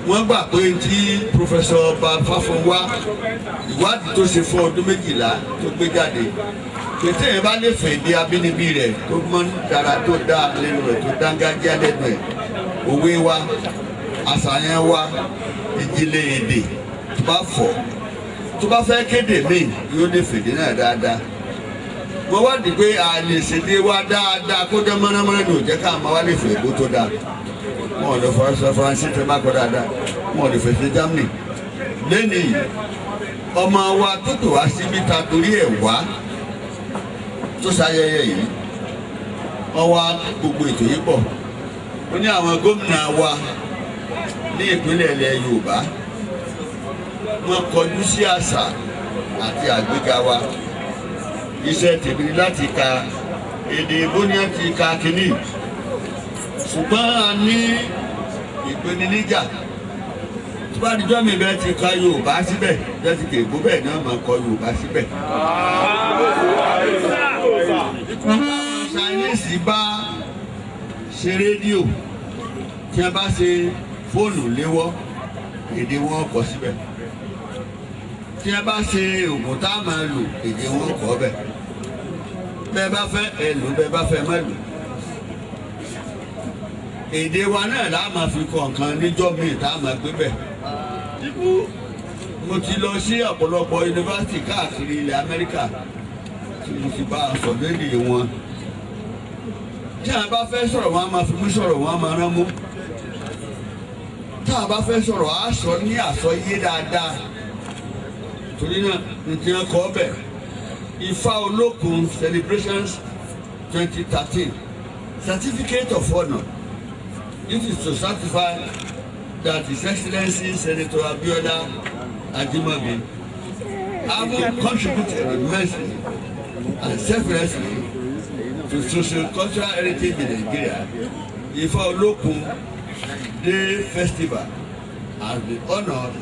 Wọ́n gbà pé tí pòfẹ́sọ̀ Fáfúnwá ìwádìí tó ṣe fún ọdún 12 tó gbé jáde, pété yẹn bá lè fẹ̀ èdè abínibí rẹ̀ tó mọ́ dára tó dá lẹ́nu rẹ̀ tó dángájíá lẹ́nu ẹ̀, òwe wa, àṣàyàn wa, ìjìnlẹ̀ èdè tó bá fọ̀, tó bá fẹ́ kéde míì yóò lè fèdè náà dáadáa. Wọ́n wá di pé àlè ṣèdè wa dáadáa kó jẹ́ mọ́nàmọ́ná ni ò jẹ́ ká máa wá lè fẹ̀ èbó tó dáa. Wọn ò lè Faransé tẹ bá kọ dáadáa, wọn ò lè fẹsẹ̀ Germany. Lẹ́nìí ọmọ wa tó tò wá síbi ta torí ẹ̀ wá tó ṣayẹyẹ yìí, wọ́n wá gbogbo ètò yìí pọ̀. Ó ní àwọn gómìnà wa ní ìpínlẹ̀ ilẹ̀ Yorùbá wọ́n kọjú sí àṣà àti àgbéga wa. Iṣẹ́ tèmi ni láti ka èdè ìbò ní àti ka kínní, ṣùgbọ́n a ní ìpèníjà. Tó bá dijọ́ mi bẹ́ẹ̀ ti ka Yorùbá síbẹ̀, bẹ́ẹ̀ ti kèébó bẹ́ẹ̀ náà máa kọ Yorùbá síbẹ̀. Chinese bá ṣe rédíò, tí a bá ṣe fóònù léwọ́, èdè wọn kọ síbẹ̀. Tí a bá ṣe oògùn tá a máa lò, èdè wọn kọ bẹ̀. Bẹ́ẹ̀ bá fẹ́ ẹ lò, bẹ́ẹ̀ bá fẹ́ má lò. Èdè wa náà la máa fi kọ nǹkan níjọ́ míì tá a máa gbé bẹ̀. Mo ti lọ sí ọ̀pọ̀lọpọ̀ yunifásitì káàkiri ilẹ̀ Amẹ́ríkà tí mo ti bá a sọ lédè wọn. Tí a bá fẹ́ sọ̀rọ̀ wọn a máa fi mú sọ̀rọ̀ wọn a máa rán mú. Tá a bá fẹ́ sọ̀rọ̀ a sọ ní àsọyé dáadáa. Torí náà ní ti hàn kọ́ bẹ̀. Ifá Olókun celebrations 2013 certificate of honour. It is to certify that His Excellency Senator Abiola Ajimobi having contributed immensely and selflessly to socio-cultural heritage in Nigeria, Ifa Olokun Day Festival has been honored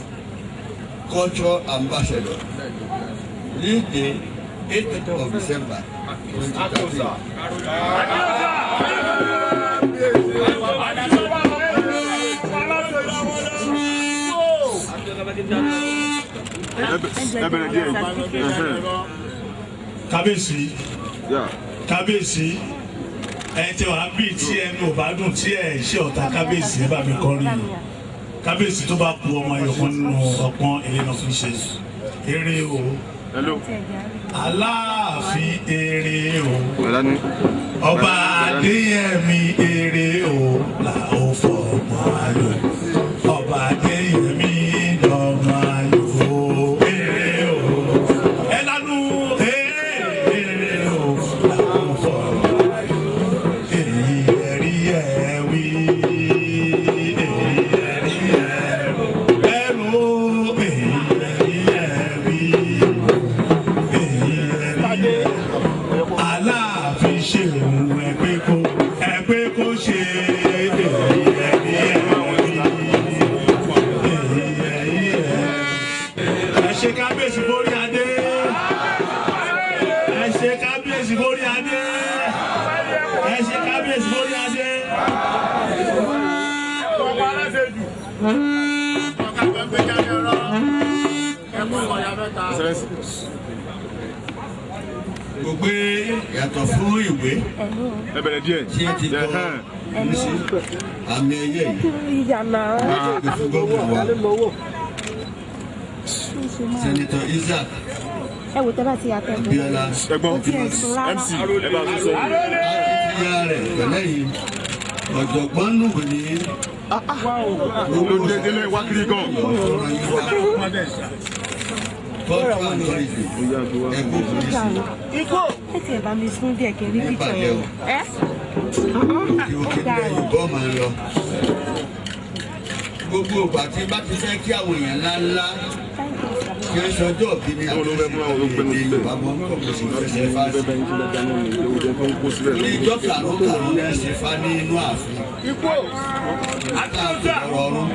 Culture Ambassador. This day, 8th of December, 2013. Kábíyèsí, kábíyèsí, ẹ tí wàá bí tí ẹnu ò bá dùn tí ẹ ṣe ọ̀tá kábíyèsí ẹ bá mi kọrin yìí. Kábíyèsí tó bá ku ọmọ ẹyọkan nínú ọpọ́n eré náà fi ṣe eré o. Aláàfin eré o, ọba Adéyẹmí eré o, là ó fọmọ ayò. Ọba Adéyẹmí lọmọ ayò eré o. Ẹ lánú eré o, là ó fọmọ ayò. Èyí ẹ̀rí ẹ̀ wí, èyí ẹ̀rí ẹ̀ ẹ̀rù, èyí ẹ̀rí ẹ̀ wí, èyí ẹ̀rí ẹ̀. Aláàfin ṣe òun ẹgbẹ́ kó ṣe èyí ẹ̀rí ẹ̀ wí, èyí ẹ̀rí ẹ̀. Ẹ ṣe kábíyèsí borí adé. Ẹ ṣe kábíyèsí borí adé. Ẹ ṣe kábíyèsí borí adé. Gbogbo yàtọ̀ fún ìwé tí ẹ ti kọ ní àmì ẹ̀yẹ yìí wọ́n ti fún gómìnà wa, Senator Isaac Abiola MC ẹ bá tún sẹ́yìn. Akitiyan rẹ̀ pẹ̀lẹ́ yìí ọ̀jọ̀gbọ́n nùgbò ní Ló dé délé wá kiri gan. Culture and tourism ẹ̀kọ́ polisi Ẹ tiẹ̀ bá mi sún díẹ̀ kí n rí píkọ̀ yẹn. Tí o kéde Yorùbá máa lọ. Gbogbo ìgbà tí bá ti fẹ́ kí àwọn èèyàn ńláńlá kí wọ́n sọjọ́ òbí ni àti èdè Yorùbá mọ́ kọ́ kò sì fẹsẹ̀ fà sí. Ní ìjọ karùn-ún ní ẹsẹ̀ fa ní inú ààfin. Láàfin ọ̀rọ̀ ọ̀run.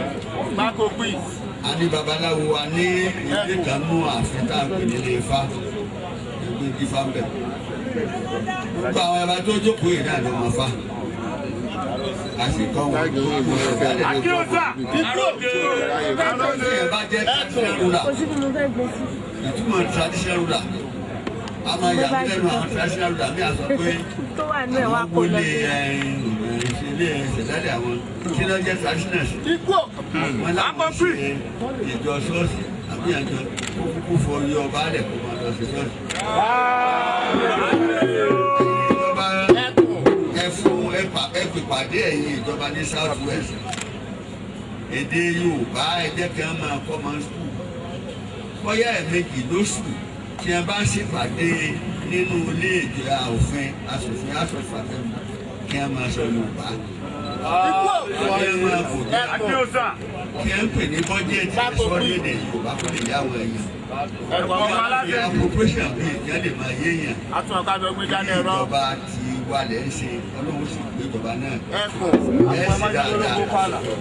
A ní babaláwo a ní ilé kan nú ààfin tá a pè nílé Ifá. Ẹgbẹ́ Ifá ń bẹ̀. Gbogbo àwọn ẹ̀bá tó jókòó yìí náà ló mọ Ifá. A sì kọ́ wọn gbogbo ìgbàlẹ̀ ló kọ́. Tí ẹ bá jẹ́ traditional ruler, ìtumọ̀ traditional ruler, a máa yà mí lẹ́nu àwọn traditional ruler mi à sọ pé àwọn wọlé ilé ìṣẹ̀dálẹ̀ àwọn kí ló jẹ́ traditional sí. Wọ́n láwọn ṣe ìjọ ṣọ́ọ̀ṣì àbí àjọ ó kúkú fọ iye ọba alẹ̀ kó máa lọ sí ṣọ́ọ̀ṣì. Ìjọba ẹ fún ẹ pèpàdé ẹ̀yin ìjọba ní South West. Èdè Yorùbá ẹ jẹ́ kí wọ́n máa kọ́ máa ń sùkúl. Bóyá ẹ̀ẹ̀mejì lóṣù tí wọ́n bá ṣèpàdé nínú ilé ìjọ òfin aṣòfin aṣòfin kí wọ́n máa sọ Yorùbá. Kí wọ́n máa kò ní kí wọ́n pè ní bọ́jẹ̀tì sọ́rí èdè Yorùbá kó lè yáwó ẹ̀yàn. Appropriation bíi kí wọ́n lè máa yéèyàn. Ìjọba ti wà lẹ̀ ń ṣe Ọlọ́run sì gbé ìjọba náà. Ẹ ṣe dáadáa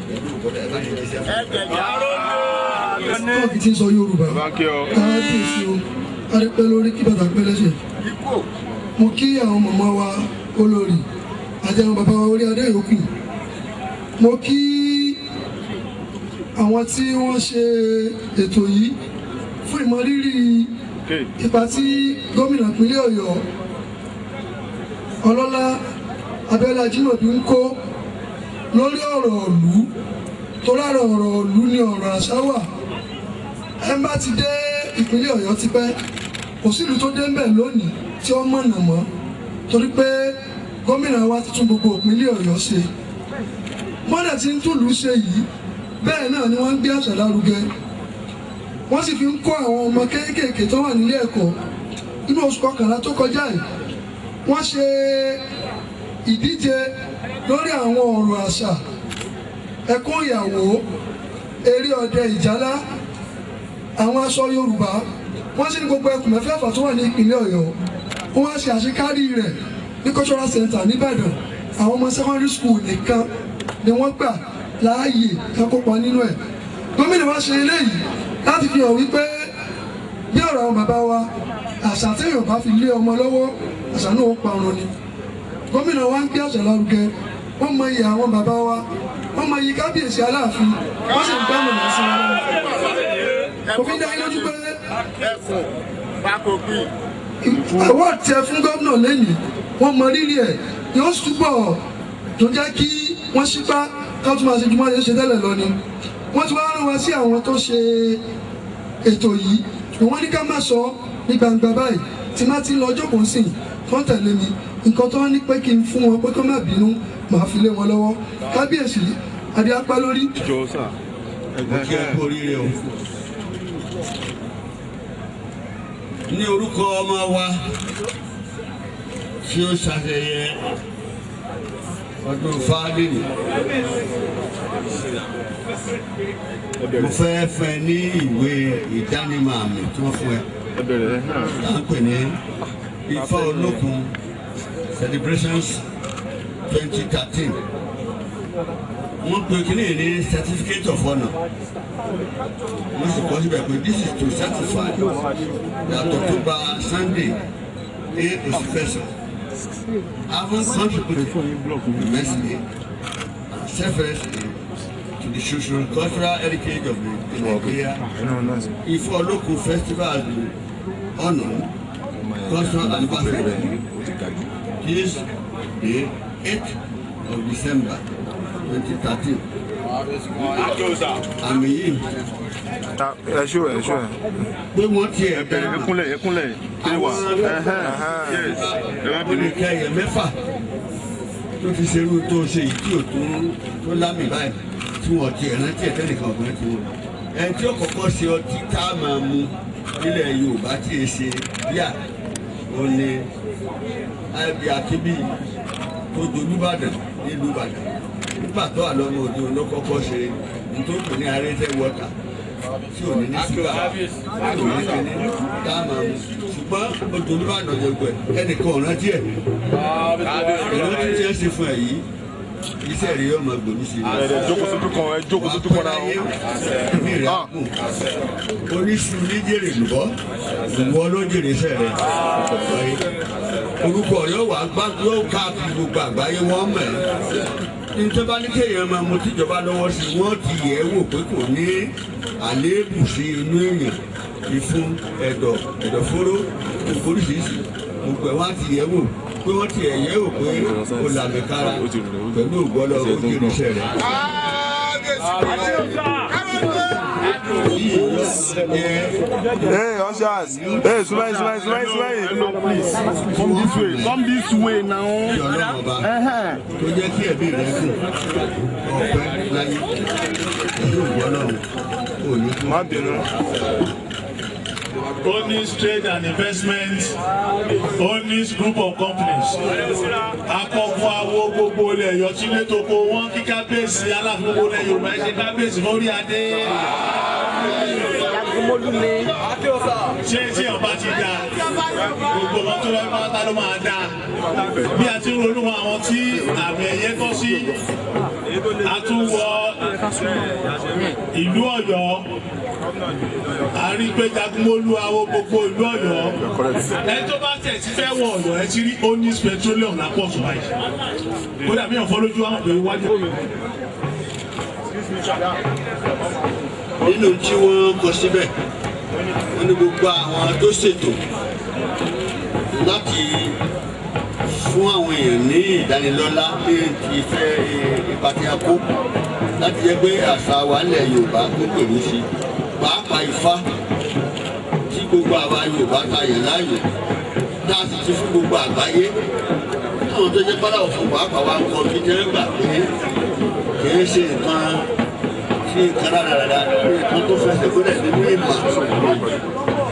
pẹ̀lú ìkọ́dọ̀ ẹ bá ní iṣẹ́ fún un. Tọ́ọ̀kì tí ń sọ Yorùbá káàkiri o, adépẹ́ lórí kí bàtà pẹ́ lẹ́sẹ̀. Mo kí àwọn màmá wa olórí àti àwọn bàbá wa orí adé yòókù. Mo kí àwọn tí wọ́n ṣe ètò yìí fún ìmọrírì ipa tí gómìnà ìpínlẹ̀ Ọ̀yọ́ Ọlọ́lá Abíọ́lá Ajímọ̀bí ń kó lórí ọ̀rọ̀ ìlú, torí ọ̀rọ̀ ìlú ni ọ̀rọ̀ àṣà wà. Ẹ bá ti dé ìpínlẹ̀ Ọ̀yọ́ tipẹ́, kò sí ìlú tó dé ńbẹ̀ lónìí tí ó mọ̀nà mọ́, torí pé gómìnà wa ti tún gbogbo ìpínlẹ̀ Ọ̀yọ́ ṣe. Mọ́nà tí ń túlù ṣe yìí, bẹ́ẹ̀ náà ni wọ́n ń gbé àṣà lárugẹ. Wọ́n sì fi ń kó àwọn ọmọ kéékèèké tó wà nílé ẹ̀kọ́. Inú oṣù kọkànlá tó kọjá yìí, wọ́n ṣe ìdíje lórí àwọn ọ̀rọ̀ àṣà, ẹkún ìyàwó, eré ọdẹ ìjálá, àwọn aṣọ Yorùbá. Wọ́n sì ní gbogbo ẹkùn mẹ́fẹ̀ẹ̀fà tó wà ní ìpínlẹ̀ Ọ̀yọ́. Wọ́n wá ṣe àṣekárí rẹ̀ ní cultural center nìbàdàn. Àwọn ọmọ secondary school nìkan ni wọ́n gbà láàyè ká kópa nínú ẹ̀. Gómìnà wa ṣe eléyìí láti fi hàn wípé bí ọ̀rọ̀ àwọn bàbá wa, àṣà tí Yorùbá fi lé ọmọ lọ́wọ́, àṣà náà ó parun ni. Gómìnà wa ń gbé àṣà lárugẹ, wọ́n mọ iyì àwọn bàbá wa, wọ́n mọ iyì kábíyèsí Aláàfin, wọ́n sì ń gbá mọ̀nà sí wọn. Òfin dá yín lójú pé award tẹ fún gómìnà lẹ́yìn, wọ́n mọ rírì ẹ̀, yóò túbọ̀ tó jẹ́ kí wọ́n ṣípá ká tún máa ṣe jùmọ̀ ṣe tẹ́lẹ̀ lọ ni. Wọ́n ti wá rán wa sí àwọn tó ṣe ètò yìí, wọ́n ní ká má sọ ní gbangba báyìí. Tí má ti lọ jókòó sí kán tẹ̀lé mi, nǹkan tó ní pé kí n fún wọn pé kó má bínú, màá fi lé wọn lọ́wọ́. Kábíyèsí, adé apá lórí. Mo kí ẹ kú oríire o. Ní orúkọ ọmọ wa tí ó ṣàṣeyẹ ọdún fáadìrì, mo fẹ́ fẹ́ ní ìwé ìdánimọ̀ àmì tí wọ́n fún ẹ, tá à ń pè ní Ifá Olókun celebrations 2013. Wọ́n pe kíní ní certificate of honour. Wọ́n sì kọ́ síbẹ̀ pé this is to certify that Ọ̀túnba Sunday A. Osifeso having contributed immensely and selflessly to the social cultural heritage of the Nigeria, Ifá Olókun festival has been honoured cultural anniversary this day 8th of December 2013. Àmì yìí. Ẹ ṣó ẹ ṣó ẹ. Pé wọ́n ti ẹ̀ bẹ̀rẹ̀ ẹkúnlẹ̀ ẹkúnlẹ̀ kí wà. Olùkẹ́yẹ mẹ́fà tó fi ṣerú tó ṣe yìí tí ò tó lámì báyìí tí wọ́n ti rántí ẹ̀ tẹ́nìkan ọ̀gbọ́n ti wọ́n. Ẹni tí ó kọ́kọ́ ṣe ọtí tá a máa mu nílẹ̀ Yorùbá tí ì ṣe bíà ó ní ibi akíbí tó dolúbàdàn nílùú Ìbàdàn. Nígbà tó wà lọ́mọ òde òun ló kọ́kọ́ ṣe nítorí pé ní arẹ́tẹ̀ wọ́tà tí ò ní ní ṣúgà tí ò ní kíní tá a máa mu. Ṣùgbọ́n odò Olúbàdàn jẹ̀gbẹ́ ẹnìkan ò rántí ẹ̀. Ìrántí tí ẹ ṣe fún ẹ yìí, iṣẹ́ rẹ̀ yóò máa gbòmí sí i. Ẹ jókòó sójú kan, ẹ jókòó sójú kan náà. Ẹ̀mí rẹ̀ á gùn. Oníṣu ní jèrè lùbọ́, ìwọ ló jèrè iṣẹ́ rẹ̀. Orúkọ rẹ̀ wà gbá yóò káàkiri gbogbo àgbáyé wọ́n mọ̀ ẹ́. Nítorí bá ní kéèyàn máa mu tíjọba lọ́wọ́ sí, wọ́n ti yẹ̀ ẹ́ wò pé kò ní àléébù sí inú èèyàn, ìfun, ẹ̀dọ̀, ẹ̀dọ̀fóró, oríṣiríṣi. Gbogbo ẹ̀ wọ́n ti yẹ̀ ẹ́ wò pé wọ́n ti yẹ̀ ẹ́ wò pé o làmì kára pẹ̀lú ògbọ́lọ́ ó jèrè iṣẹ́ rẹ̀. Hey, ushers. Hey, smile, smile, smile, smile. Please, come this way. Come this way now. Tó jẹ́ kí ẹ̀mí rẹ̀ gùn, ọ̀pẹ láyé, pẹ̀lú ògbọ́lọ́ òní kú. Má bínú. Onis Trade and Investment, Onis Group of Companies. Akọ̀gun awo gbogbo ilẹ̀ Ọ̀yọ́ tí ilé tó kó wọ́n kí kábíyèsí Aláàfin gbogbo ilẹ̀ Yorùbá ẹ ṣe kábíyèsí lórí adé. Ṣé tí ọba ti da gbogbo ọmọ tó lọ́wọ́ pátá ló máa da? Bí a ti ń ronú àwọn tí àmì ẹ̀yẹ tọ́ sí, a tún wọ ìlú Ọ̀yọ́. A rí pé Jagunmólú awo gbogbo ìlú Ọ̀yọ́. Ẹni tó bá tẹ̀ sí fẹ́ wọ Ọ̀yọ́, ẹ ti rí Onis Petroleum lápò ọ̀tún báyìí. Kódà bí ọ̀fọ́ lójú àwọn pé wájú. Nínú tí wọ́n kọ síbẹ̀, wọ́n ní gbogbo àwọn tó ṣètò láti fún àwọn èèyàn ní ìdánilọ́lá ní ti fẹ́ ipa tí a kó láti jẹ́ pé àṣà wa nílẹ̀ Yorùbá kó pèlú sí, pàápàá Ifá tí gbogbo àwa Yorùbá ta yàn láàyò tá a sì ti fún gbogbo àgbáyé. Àwọn tó jẹ́ pálá òfin pàápàá wa ń kọ bí jẹ́ gbà pé kì í ṣe nǹkan tí nǹkan rádaràda, nǹkan tó fẹsẹ̀ gbọ́dọ̀ nínú ìmọ̀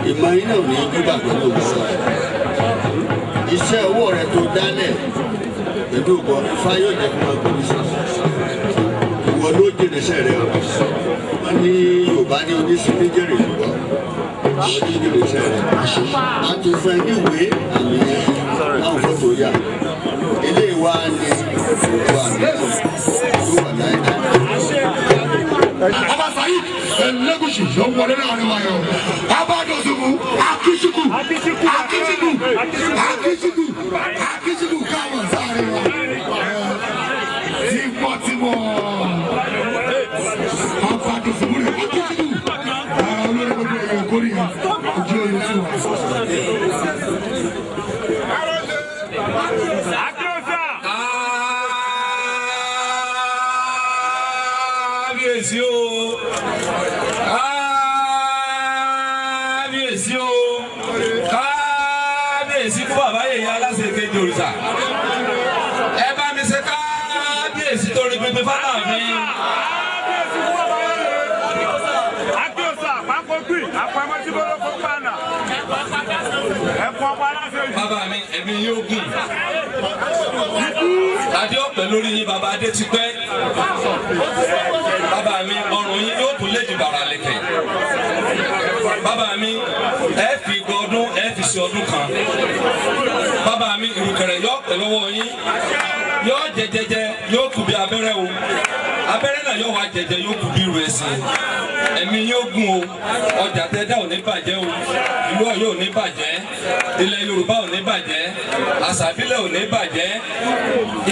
ìmọ̀ yín náà ní gbígbà pẹ̀lú ògbọ́n. Iṣẹ́ ọwọ́ rẹ tó dálẹ̀ pẹ̀lú ògbọ́n Ifá yóò jẹ́ kó máa gbòmí sí. Ìwọ ló jèrè iṣẹ́ rẹ o. Wọ́n ní Yorùbá ní oníṣu ní jèrè ìwọ. Ìwọ ní jèrè iṣẹ́ rẹ. A ti fún ẹ ní ìwé àmì yẹn. Láwọn fọ́tò yà eléyìí wá ní òkú àmì tó wà láyé. Ọba Saheed Elegushi yóò wọlé láàrin wa yọ. Ọba Dosunmu Akíṣíkù Akíṣíkù Akíṣíkù Akíṣíkù káwọn sáré wa. Tímọ́tímọ́ Ọba Dosunmu rẹ̀ Akíṣíkù. Ara olórí gbogbo ẹ̀yọ̀ kórìíra ojú oyè tí wà. Kábíyèsí o, kábíyèsí o, kábíyèsí fún bàbá yèyé aláṣẹ kejì òrìṣà. Ẹ bá mi ṣe kábíyèsí torí pípé fádà mi. Bàbá mi, ẹ̀mí yóò gùn. Adé ọ̀pẹ lórí yín, bàbá adé ti pẹ́. Bàbá mi, ọrùn yín yóò tún léjì bàrà lẹ̀kẹ̀. Bàbá mi, ẹ fi igba ọdún, ẹ fi ṣe ọdún kan. Bàbá mi, ìrùkẹ̀rẹ̀ yóò pẹ́ lọ́wọ́ yín. Yóò jẹjẹjẹ, yóò kù bí abẹ́rẹ́ o. Abẹ́rẹ́ náà yóò wá jẹjẹ, yóò kù bí irú ẹṣin. Ẹ̀mí yóò gùn o. Ọjà tẹ dá ò ní bàjẹ́ o. Ìlú Ọ̀yọ́ ò ní bàjẹ́. Ilẹ̀ Yorùbá ò ní bàjẹ́. Àṣà ìbílẹ̀ ò ní bàjẹ́.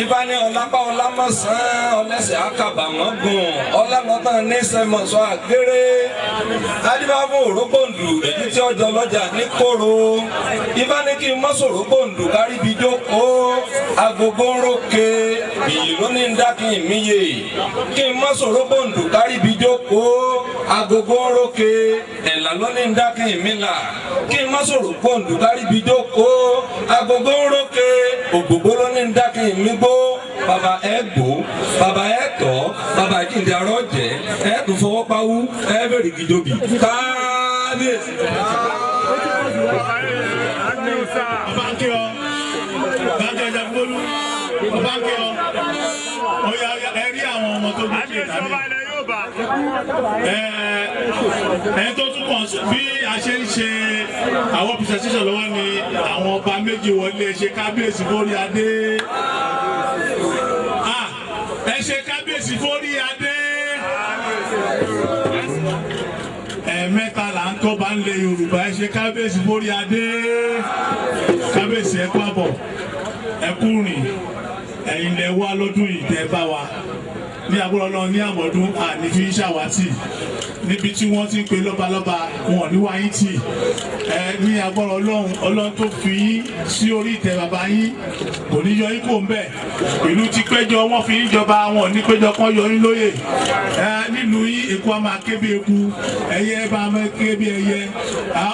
Ifá ní ọlápá ọlámọ̀sán ọlẹ́sẹ̀ àkàbà wọ́n gùn. Ọlálọ́tàn ní sẹ́mọ̀sọ́ àgéré. Adíbá fún òrógbòǹdù èyí tí ọjọ́ lọ́jà ní kóró. Ifá ní kí n mọ́ sòrógbòǹdù kárí ibi jókòó. Agogo ń róke. Ìyì ló ní ń dá kí n míye. Kí n mọ́ sòrógbòǹdù kárí ibi jókòó. Agogo ń róke. Ẹ̀là ló ní ń dá kí n mí là. Kí n mọ́ sòrógbòǹdù kárí ibi jókòó. Agogo ń róke. Ògbògbó ló ní ń dá kí n mí gbó. Bàbá ẹ gbó, bàbá ẹ tọ́, bàbá jíǹde arọ́ jẹ́, ẹ tún fọwọ́ pawú, ẹ bèrè gidobì. Kábíyèsí. Ọba ń kí ọ, ọba ń kí ọjà gbólú, ọba ń kí ọ, ọya ẹ rí àwọn ọmọ tó gbé kí ìdálé. Ẹ tó tún kàn bí a ṣe ń ṣe àwọn presentation lọ́wọ́ ni àwọn ọba méjì wọlé ṣe kábíyèsí fórí adé. Ẹ ṣe kábíyèsí fórí adé. Ẹ̀ẹ̀mẹ́ta là ń tọ́ba ń lé Yorùbá. Ẹ ṣe kábíyèsí fórí adé. Kábíyèsí ẹ kú àbọ̀, ẹ kú rìn, ẹ̀yin lẹ wá lọ́dún yìí tẹ́ bá wa. Ní àbúrò náà ní àmọ̀dún àní fi ń ṣàwátì. Níbi tí wọ́n ti ń pe lọ́balọ́ba wọn ò ní wáyé tì. Ẹ ní agbára Ọlọ́run, Ọlọ́run tó fi yín sí orí ìtẹ́ bàbá yín kò ní yọ yín kò ń bẹ̀. Ìlú ti péjọ, wọ́n fi yín jọba, wọn ò ní péjọ kán yọ yín lóyè. Ẹ nílùú yín eku á máa ké bí eku, ẹyẹ bá máa ké bí ẹyẹ,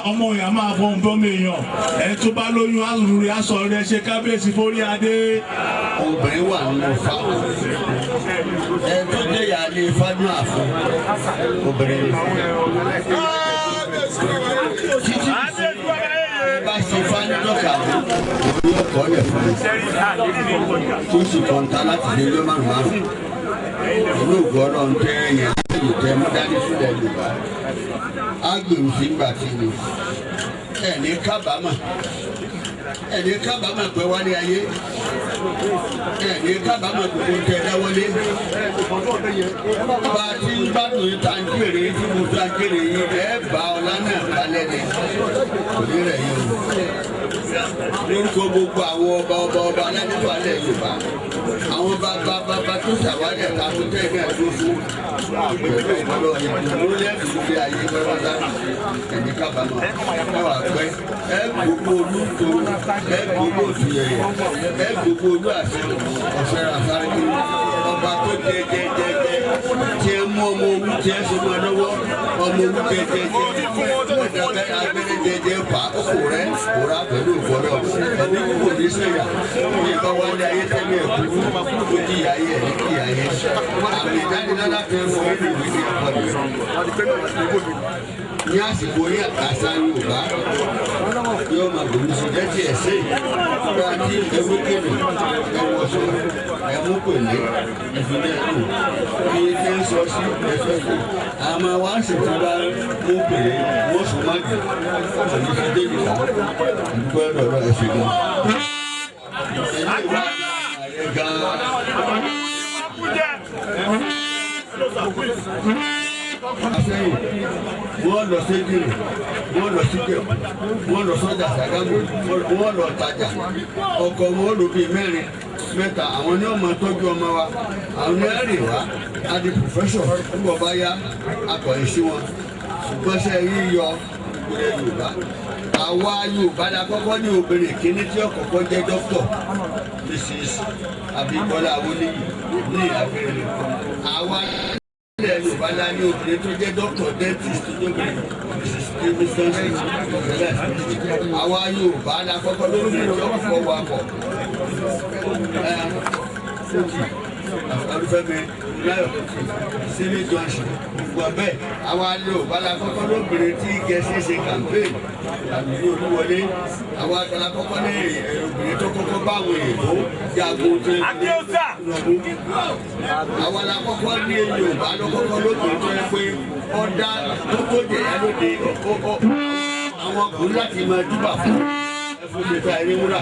ọmọ èèyàn máa fọhùn bọ́mọ èèyàn. Ẹ tó bá lóyún á rúre á sọ rẹ ṣe kábíyèsí fórí adé. Obìnrin wà nínú Ifá. Ẹ tó jẹ́ ìyáálé Ifá ní ààfin obìnrin ni. Títí bá ṣe Ifá ní dọ́kà òun yóò kọ́ lẹ̀ fún mi. Tó sì kọ́ńtà láti ṣe lé márùn márùn. Ìlú ògùn Ọlọ́run tẹ́ ẹ̀yàn láàyò tẹ́ mú dání sílẹ̀ Yorùbá. Á gbèrú sí ìgbà tí ni. Ẹ̀ ní kábàámọ̀. Ẹ̀ ní kábàámọ̀ pé wálé ayé. Ẹ̀ ní kábàámọ̀ gbogbo tẹ dáwọ́lé. Bá a ti ń gbádùn yín tá à ń jèrè yín tí mo tá à ń jèrè yín ẹ bá ọlá náà kalẹ̀ ni. Kò ní rẹ̀ yín o. Lórúkọ gbogbo àwọn ọba ọba ọba aládùúgbò alẹ́ Yorùbá. Àwọn bàbá bàbá tó ṣàwárí ẹ̀ka tó tẹ̀ ní àdúró fún. Pẹ̀lú ìgbọ́lọ́ ìdùnnú lẹ́nu ilé ayé pátápátá. Ẹ̀ní kábàámọ̀. Ẹ wà pẹ́. Ẹ gbogbo olú tó ẹ gbogbo òtúyẹyẹ. Ẹ gbogbo olú àṣẹ ọ̀fẹ́ àfárí. Ọba tó jẹ jẹ jẹ jẹ tí ẹ mú ọmọ owú tí ẹ so mọ́ lọ́wọ́. Ọmọ owú jẹ jẹ jẹ. Ọ̀dàbẹ́ abẹ́rẹ́ jẹ jẹ fà kò rẹ́ kò rà pẹ̀lú ìfọ̀rọ̀. Ẹ̀mí kò ní sẹ́yà. Ní ìbá wálé ayé tẹ́lẹ̀ ẹ̀kú. Ó di ìyá yẹ ní kí ìyá yẹ. Àmì ìdánilọ́lá fẹ́ fún ìlú ìwé ní ẹ̀kọ́ rẹ̀. Ní àsìkò yìí àṣà Yorùbá yóò máa gbòòrò sí jẹ́tì ẹ̀sìn bá a ti ewé kéde ẹwọ́sọ ẹmú pèlé ìfúnná ẹ̀kú kí tí ń sọ sí ẹ̀sọ́ sí àmọ́ wá sì ti bá mú pèlé wọ́n sùn má jù òní fi dé nìkan dúpẹ́ lọ́dọ̀ ẹ̀sìn gan. Asẹ́yìn wọ́n lọ sí Ìkirè, wọ́n lọ sí Ìjẹ̀bú, wọ́n lọ sọ́jà Ṣàgámù, wọ́n lọ tajà. Ọkọ̀ wọn lò bíi mẹ́rin mẹ́ta, àwọn ni wọ́n máa tọ́jú ọmọ wa, àwọn ni wọ́n rè wá. A di pòfẹ́sọ̀ nígbà bá yá akọ̀yìn sí wọn. Ṣùgbọ́n ṣe yíyọ ìpínlẹ̀ Yorùbá. Àwa Yorùbá la kọ́kọ́ ní obìnrin kìíní tí ó kọ́kọ́ jẹ́ dókítọ̀, Mrs. Abímbọ́lá Awoniyi ní Abẹ́rẹ́. Àwa ilẹ̀ Yorùbá la ní obìnrin tó jẹ́ dókítọ̀ dentist tó jẹ́ obìnrin, Mrs. Davidson. Àwa Yorùbá la kọ́kọ́ lóbìnrin tí ó kọ́kọ́ wakọ̀. Olúfẹ́mi Láyọ̀ Sílé Johnson gbogbo abẹ́. Àwa Yorùbá la kọ́kọ́ lóbìnrin tí Gẹ̀ẹ́sì ṣe campaign àbí Olúwọlé. Àwa la kọ́kọ́ ní obìnrin tó kọ́kọ́ bá àwọn èèbó jagun tó ń bọ̀. Àwa la kọ́kọ́ ní Yorùbá ló kọ́kọ́ lóbìnrin tó yẹ pé ọ̀dà tó tó jẹ̀yà lóde àwọn ọkùnrin láti máa júbà fún ẹfún mi ta eré wúrà.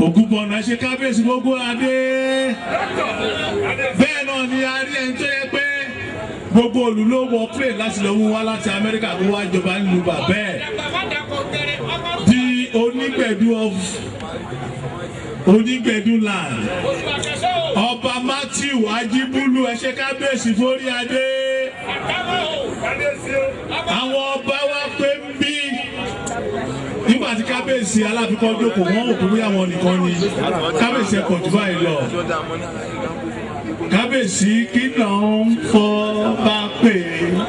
Ògúnbọ̀nà ṣe kábíyèsí gbogbo adé. Bẹ́ẹ̀ náà ni a rí ẹni tó yẹ pé gbogbo olú ló wọ plane láti lọ mú wá láti Amẹ́ríkà kó wá jọba nílùú bàbá ẹ̀. Di Onígbẹ̀dú of Onígbẹ̀dú land. Ọba Matthew Ajíbúlù ẹ ṣe kábíyèsí forí adé. Àwọn ọba wa pé ń bí nígbà tí kábíyèsí aláfikọ́ jókòó wọn ò kú bí àwọn nìkan ni kábíyèsí ẹ̀kọ́ jù báyìí lọ. Kábíyèsí kí náà ń fọ́ bá pè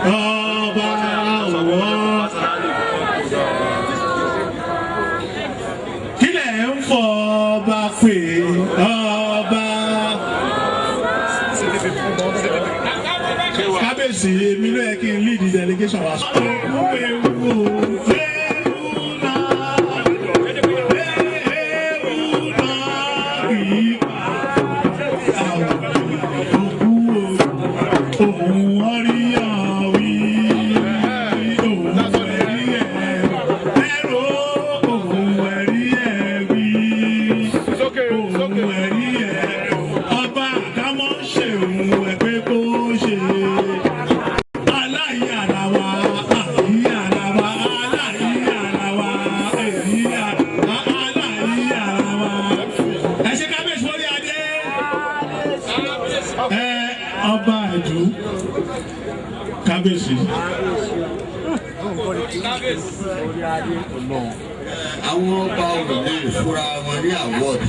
ọba wọ́. Kí lẹ̀ ń fọ́ bá pè ọba. Kábíyèsí èmi ló yẹ kí n lead the delegation wa. Ọba Ẹ̀dú kábíyèsí. Àwọn ọba òrùlé fúnra wọn ní award.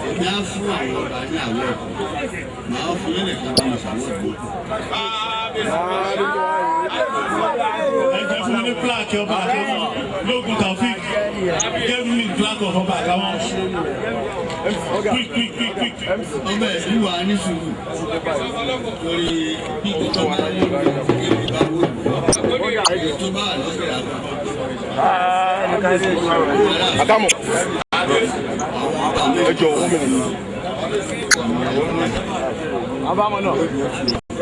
Èmi á fún àwọn ọba ní award. Màá fún yín nìkan bá mi ṣàwọ́dù. Ẹ jẹ́ fún mi ní plaque ọba Àkámọ́ lóògùn Taofik. Give me plaque of ọba Àkámọ́. Quick, quick, quick, quick. Ọba Ẹ̀dú wa ní sùúrù torí bí tó bá ní ibi bá wò lù tó bá wà lọ́sẹ̀ àkọ́kọ́. Àkámọ́. Ẹ jọ owó mi.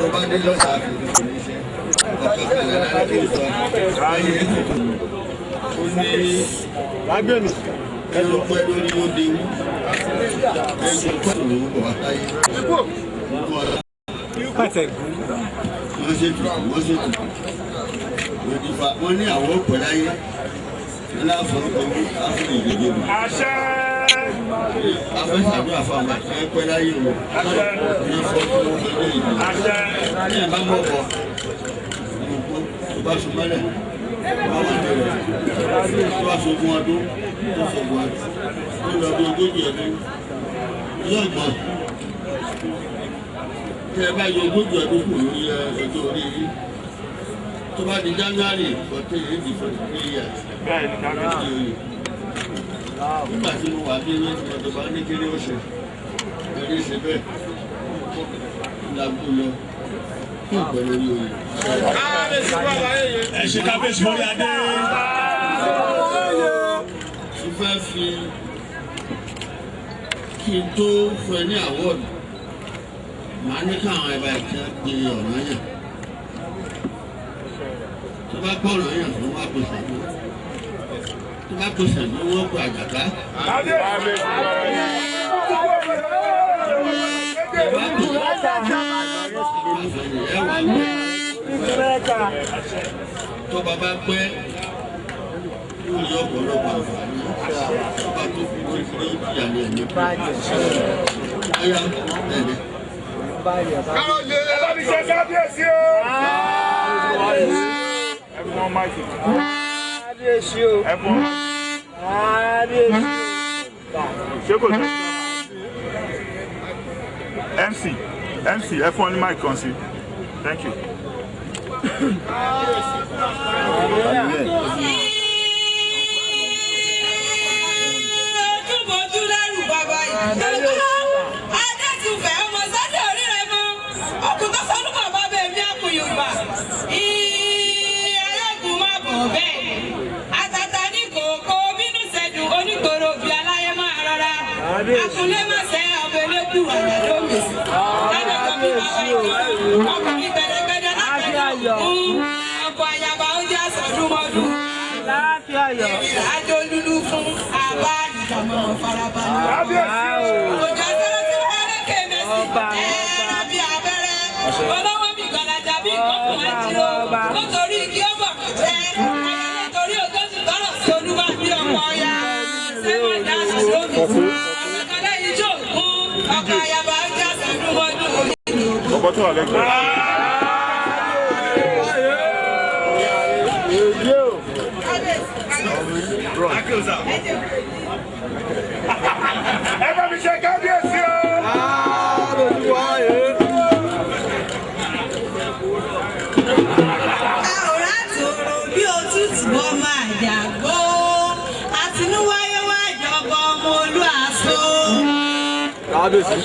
Ọba dé lọ́sà àfihàn níṣẹ́ ọ̀kan kan lára kí n sọ ayé ó ní ẹnu pẹ́ lórí ó de wú ẹnu pẹ́ lórí ó bọ̀ wá sáyé gbogbo ọ̀la wọ́n ṣe tutù wọ́n ṣe tutù wọ́n ti fa wọ́n ní àwọn òpè láyé wọ́n láfọ̀ owó áfírí ìgbèjì mi. Afẹ́sàdúrà fún àwọn ẹ pẹ́ láyé o ní fọ́tò ọdún ìdílé ní ẹ̀ bá mọ̀ bọ̀ tó bá so mọ́lẹ̀ wọ́n wá dé rẹ̀ tó bá so ogún ọdún tó fọgbọ́n ọdún tó lọ bí ogójì ọdún yóò gbọ́n tẹ́ ẹ bá yọ ogójì ọdún kù lórí ọjọ́ orí yìí tó bá di January 14 eighty 43 years. Nígbà tí mo wà bí ewé tí mo tó bá ní kéré ọ̀sẹ̀ eré ṣe bẹ́ẹ̀ lágbó lọ fún ìpẹ́ lórí oyè. Ẹ ṣe kábíyèsí lórí adé. Mo fẹ́ fi kí n tó fún ẹ ní àwọ̀dù màá ní káwọn ẹ̀bá ìtẹ́ pe ọ̀nà yàn. Tó bá pọ̀ ọ̀nà yàn fún wa pèsè àbúrò. Tó bá tó sàn ní wọ́n kó àjàká. Tó bàbá pẹ́ yóò yọ ọ̀pọ̀lọpọ̀ àǹfààní ọba tó fi tí fi ìyá ní ẹ̀mí pé ẹ̀yà ẹ̀dẹ̀. Ẹ bá mi ṣe kábíyèsí o. Ẹ fún ọ máìkì. Kábíyèsí o. Ẹ fún ọ. Kábíyèsí o. Ṣé kò tó? MC MC ẹ fún ọ ní máìkì kan sí. Thank you. Ojúbojú lẹ́rù bàbá ìdàgbà. Adétúfẹ̀ ọmọ sọ́dọ̀ orí rẹ̀ mọ́. Ọkùn tó sọnù bàbá bẹ́ẹ̀ mi àkùn Yorùbá. Ẹlẹ́gùn má bọ̀ bẹ́ẹ̀. Àtàtà ní kòkó bínú sẹ́dùn onígboro bí aláyé máa rọra. Akunlé má sẹ́ ọbẹ̀ lẹ́kùn àgbàdo mèsì. Ládọ́jọ́ bí bàbá ìkọ́ ọkùnrin gbẹdẹgbẹdẹ látẹ̀lẹ́ òkun. Ọkọ̀ àyàbá ó jẹ́ àsọdúnmọ́dún. Àjọ lulu fún àbá ìjàmọ̀ farabalẹ̀. Òjò sẹ́rẹ́ tí wọ́n lékè mẹ́sì. Ẹ̀rọ bí abẹ́rẹ́. Olówó mi gbàlajà bí ìkọ́kùn àjírò. Nítorí kí ó bọ̀ jẹ́. Ayẹyẹ nítorí òtótù tọrọ sí olúwa bí ọmọ ọya. Sẹ́wọ̀n dá àṣìṣe mi. Ọ̀sẹ̀ kan lẹ́yìn jó òkun. Ọkọ̀ àyàbá ó jẹ́ àsọdúnmọ́dún. Ọkọ̀ tó wà lẹ́gbẹ̀ẹ́. Ẹ bá mi ṣe kábíyèsí o. Àwòrán tòrò bí òtútù ọmọ àjàgbó. Àtinúwáyé wá jọba ọmọ olú àṣọ. Kábíyèsí.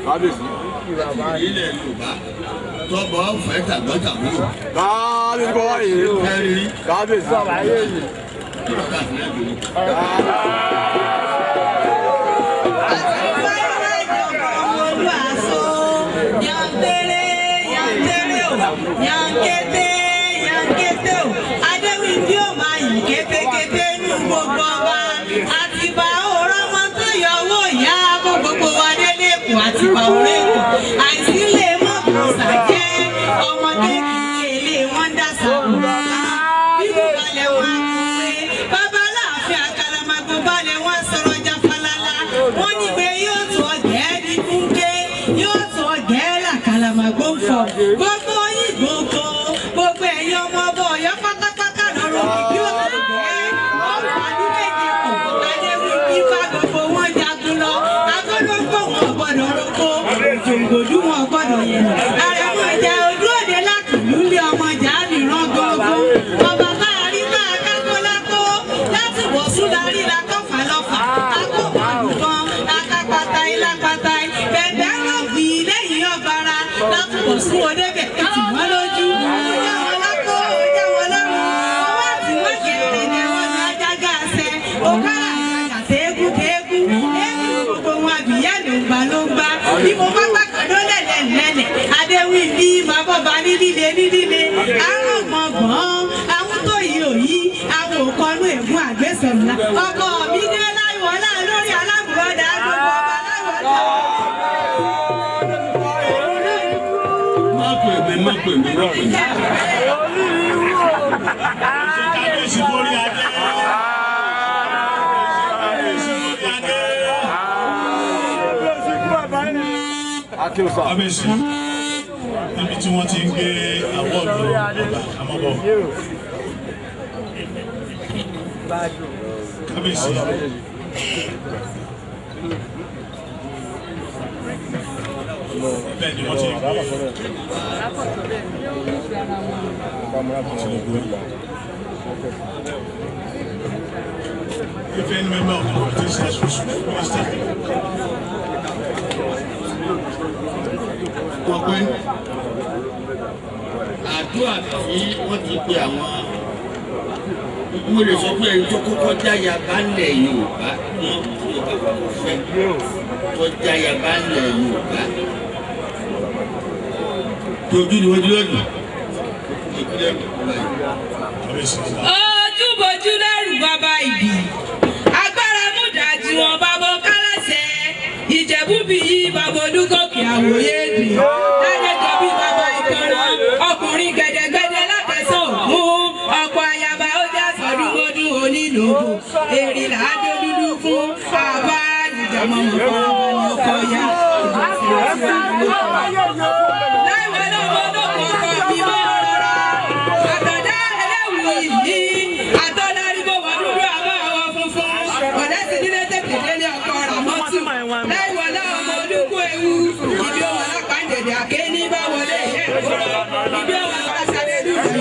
Kábíyèsí. Ilẹ̀ Yorùbá tọ́bọ̀ ọ̀fẹ́ tàgbọ́tàbúrò. Kábíyèsí kọ́ wáyé. Kábíyèsí. Yantere, yantere o, yankete, yankete o, Adéwìnbí ò máa yìn kétékété nú gbogbo ọba. Àtìbà òró ọmọ tó yọ owó ìyá bó gbogbo wa délé èkó àtìbà òró èkó. Àìsí lè mọ̀ kó sàjẹ́ ọmọdé kìí ilé wọn dá sàbùrù ká. Bíbú balẹ̀ wọn á kú pé babaláàfin àkàlàmàgbò balẹ̀ wọn sọ̀rọ̀ jáfalala. Wọ́n ní pé yóò tó ọ̀gẹ́ ní kúńké, yóò tó ọ̀gẹ́ làkàlàmàgbò ń fọ̀. Gbogbo yín gbogbo, gbogbo ẹ̀yin ọmọ ọba Ọ̀yọ́ pátápátá lọ́rùn kìkì ó tó gẹ́. Ọ̀pọ̀ àdúgbò méje kò, Adéwìnbí bá gbogbo wọn jagun lọ. Agọ́dọ́gbò wọn gbọ́dọ̀ roko, òjòǹgbòdú wọn gbọ́dọ̀ yẹn. Àrẹ̀mọ ìjà ojú òde lákìlú lé ọmọ ìjà mìíràn gbogbo. Ọba bá a rí bá a kákó lákó, láti wọ̀ sún la rí la kọ́fà lọ́fà. Akókò àlùkàn, akápátá ilápátá, bẹ̀bẹ̀ rọ̀gbì lẹ́yìn ọ̀bàrà. Láti wọ̀ sún odébẹ̀ tì wọ́n lójú. Ó já wọn lákó, ó já wọn lọ́rùn. Ọwọ́ àti wọ́n gẹ̀rẹ́gẹ̀ wọn lọ ajágá àṣẹ. Òkàrà àjàgà téégún téégún. Eégún gbogbo wọn àbíyá ló ń gbà ló ń gbà. Bí mo bá gbàgbọ́dọ̀ lẹ̀lẹ̀ lẹ̀lẹ̀, Adéwìnbí máa bọ́ ba ní líle ní líle. Àrùn gbọ̀ngbọ̀n, àwọn tó yí òyí, àwọn òkọlù ègún àgbésọ̀rọ̀. Ọkọ mi dé láìwọ́lá lórí alábùrọ̀dá gbogbo ọba láìwọ́lá. Má pè mí, má pè mí, má pè mí. Kábíyèsí borí adé. Kábíyèsí borí adé. Kábíyèsí níbi tí wọ́n ti ń gbé àwọ̀dù ọba àmọ́bọ̀. Kábíyèsí. Bẹ́ẹ̀ ni wọ́n ti ń gbé. If any member of the committee says we should please step in. Wọ́n pé àdúrà tí wọ́n ti pe àwọn mo lè sọ pé ẹni tó kọ́kọ́ jáya bá lẹ̀ Yorùbá wọ́n tí Yorùbá kọ́kọ́ fẹ́ tó jáya bá lẹ̀ Yorùbá tójú ni wọ́n ti lọ́dún Ojúbojú lẹ́rù bàbá ìbí agbára múdàjú wọn bàbá kálàṣẹ Ìjẹ̀bú bí yí bàbá Olúgòkè àwòye dì ládẹjọ bí bàbá ìkànnà ọkùnrin gẹdẹgbẹdẹ látẹsán ògún ọkọ ayaba ó já sọdúnmọdún onílòbò èrì làájọ dúdú fún àbá ìjàmọmọ fọlọmọ ọkọ ya láìwọ lọmọ lọkọ ọkọ mi mọ rọra àtọ̀dá ẹlẹ́wù yìí àtọ́lárí bó wà dúdú àbá àwọn funfun ọ̀dẹ́sì nílé tètè délé ọkọ ràmọ́tù láìwọ lọ́mọ olúkú ewu ibi ó wà lápá-jẹ̀dẹ̀ àké ní bá wọlé ìyá ìkóró ibi ó wà lápá-ṣadé dúdú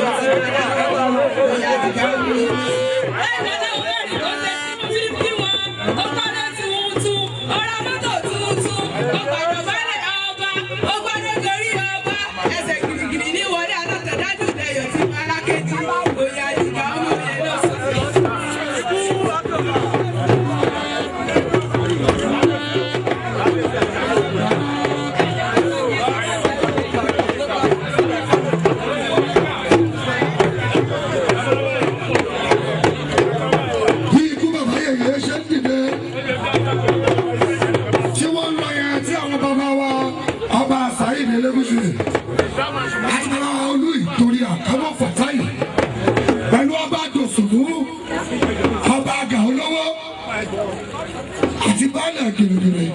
Bí ikú bàbá yèyé ṣe ń dìde tí wọ́n ń lọ yẹn tí àwọn bàbá wa ọba Saheed Elégùṣì àti bàbá wa Olú Ìtorí Àkámọ́ Fàtáì pẹ̀lú ọba Dòsùnmú ọba Àgà Olówó àti baálẹ̀ gìrìgìrì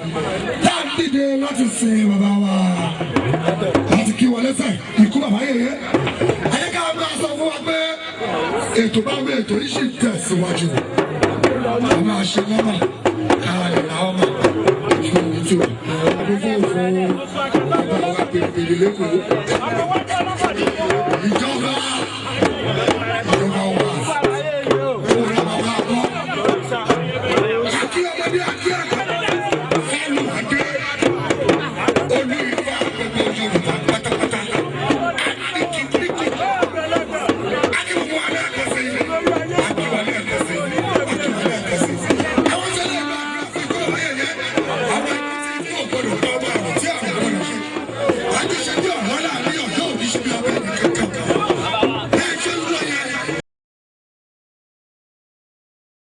tá a dìde láti sin bàbá wa láti kí wọn lẹ́sẹ̀ ikú bàbá yèyé ayé ká máa sọ fún wa pé ètò bá wí ètò yìí sì tẹ̀síwájú a máa ṣe lọ́mà kára lè ra ọmọ ìṣòro tí o ọdún fún òfin bàbá wa pèrèpèrè lẹ́kọ̀ọ́.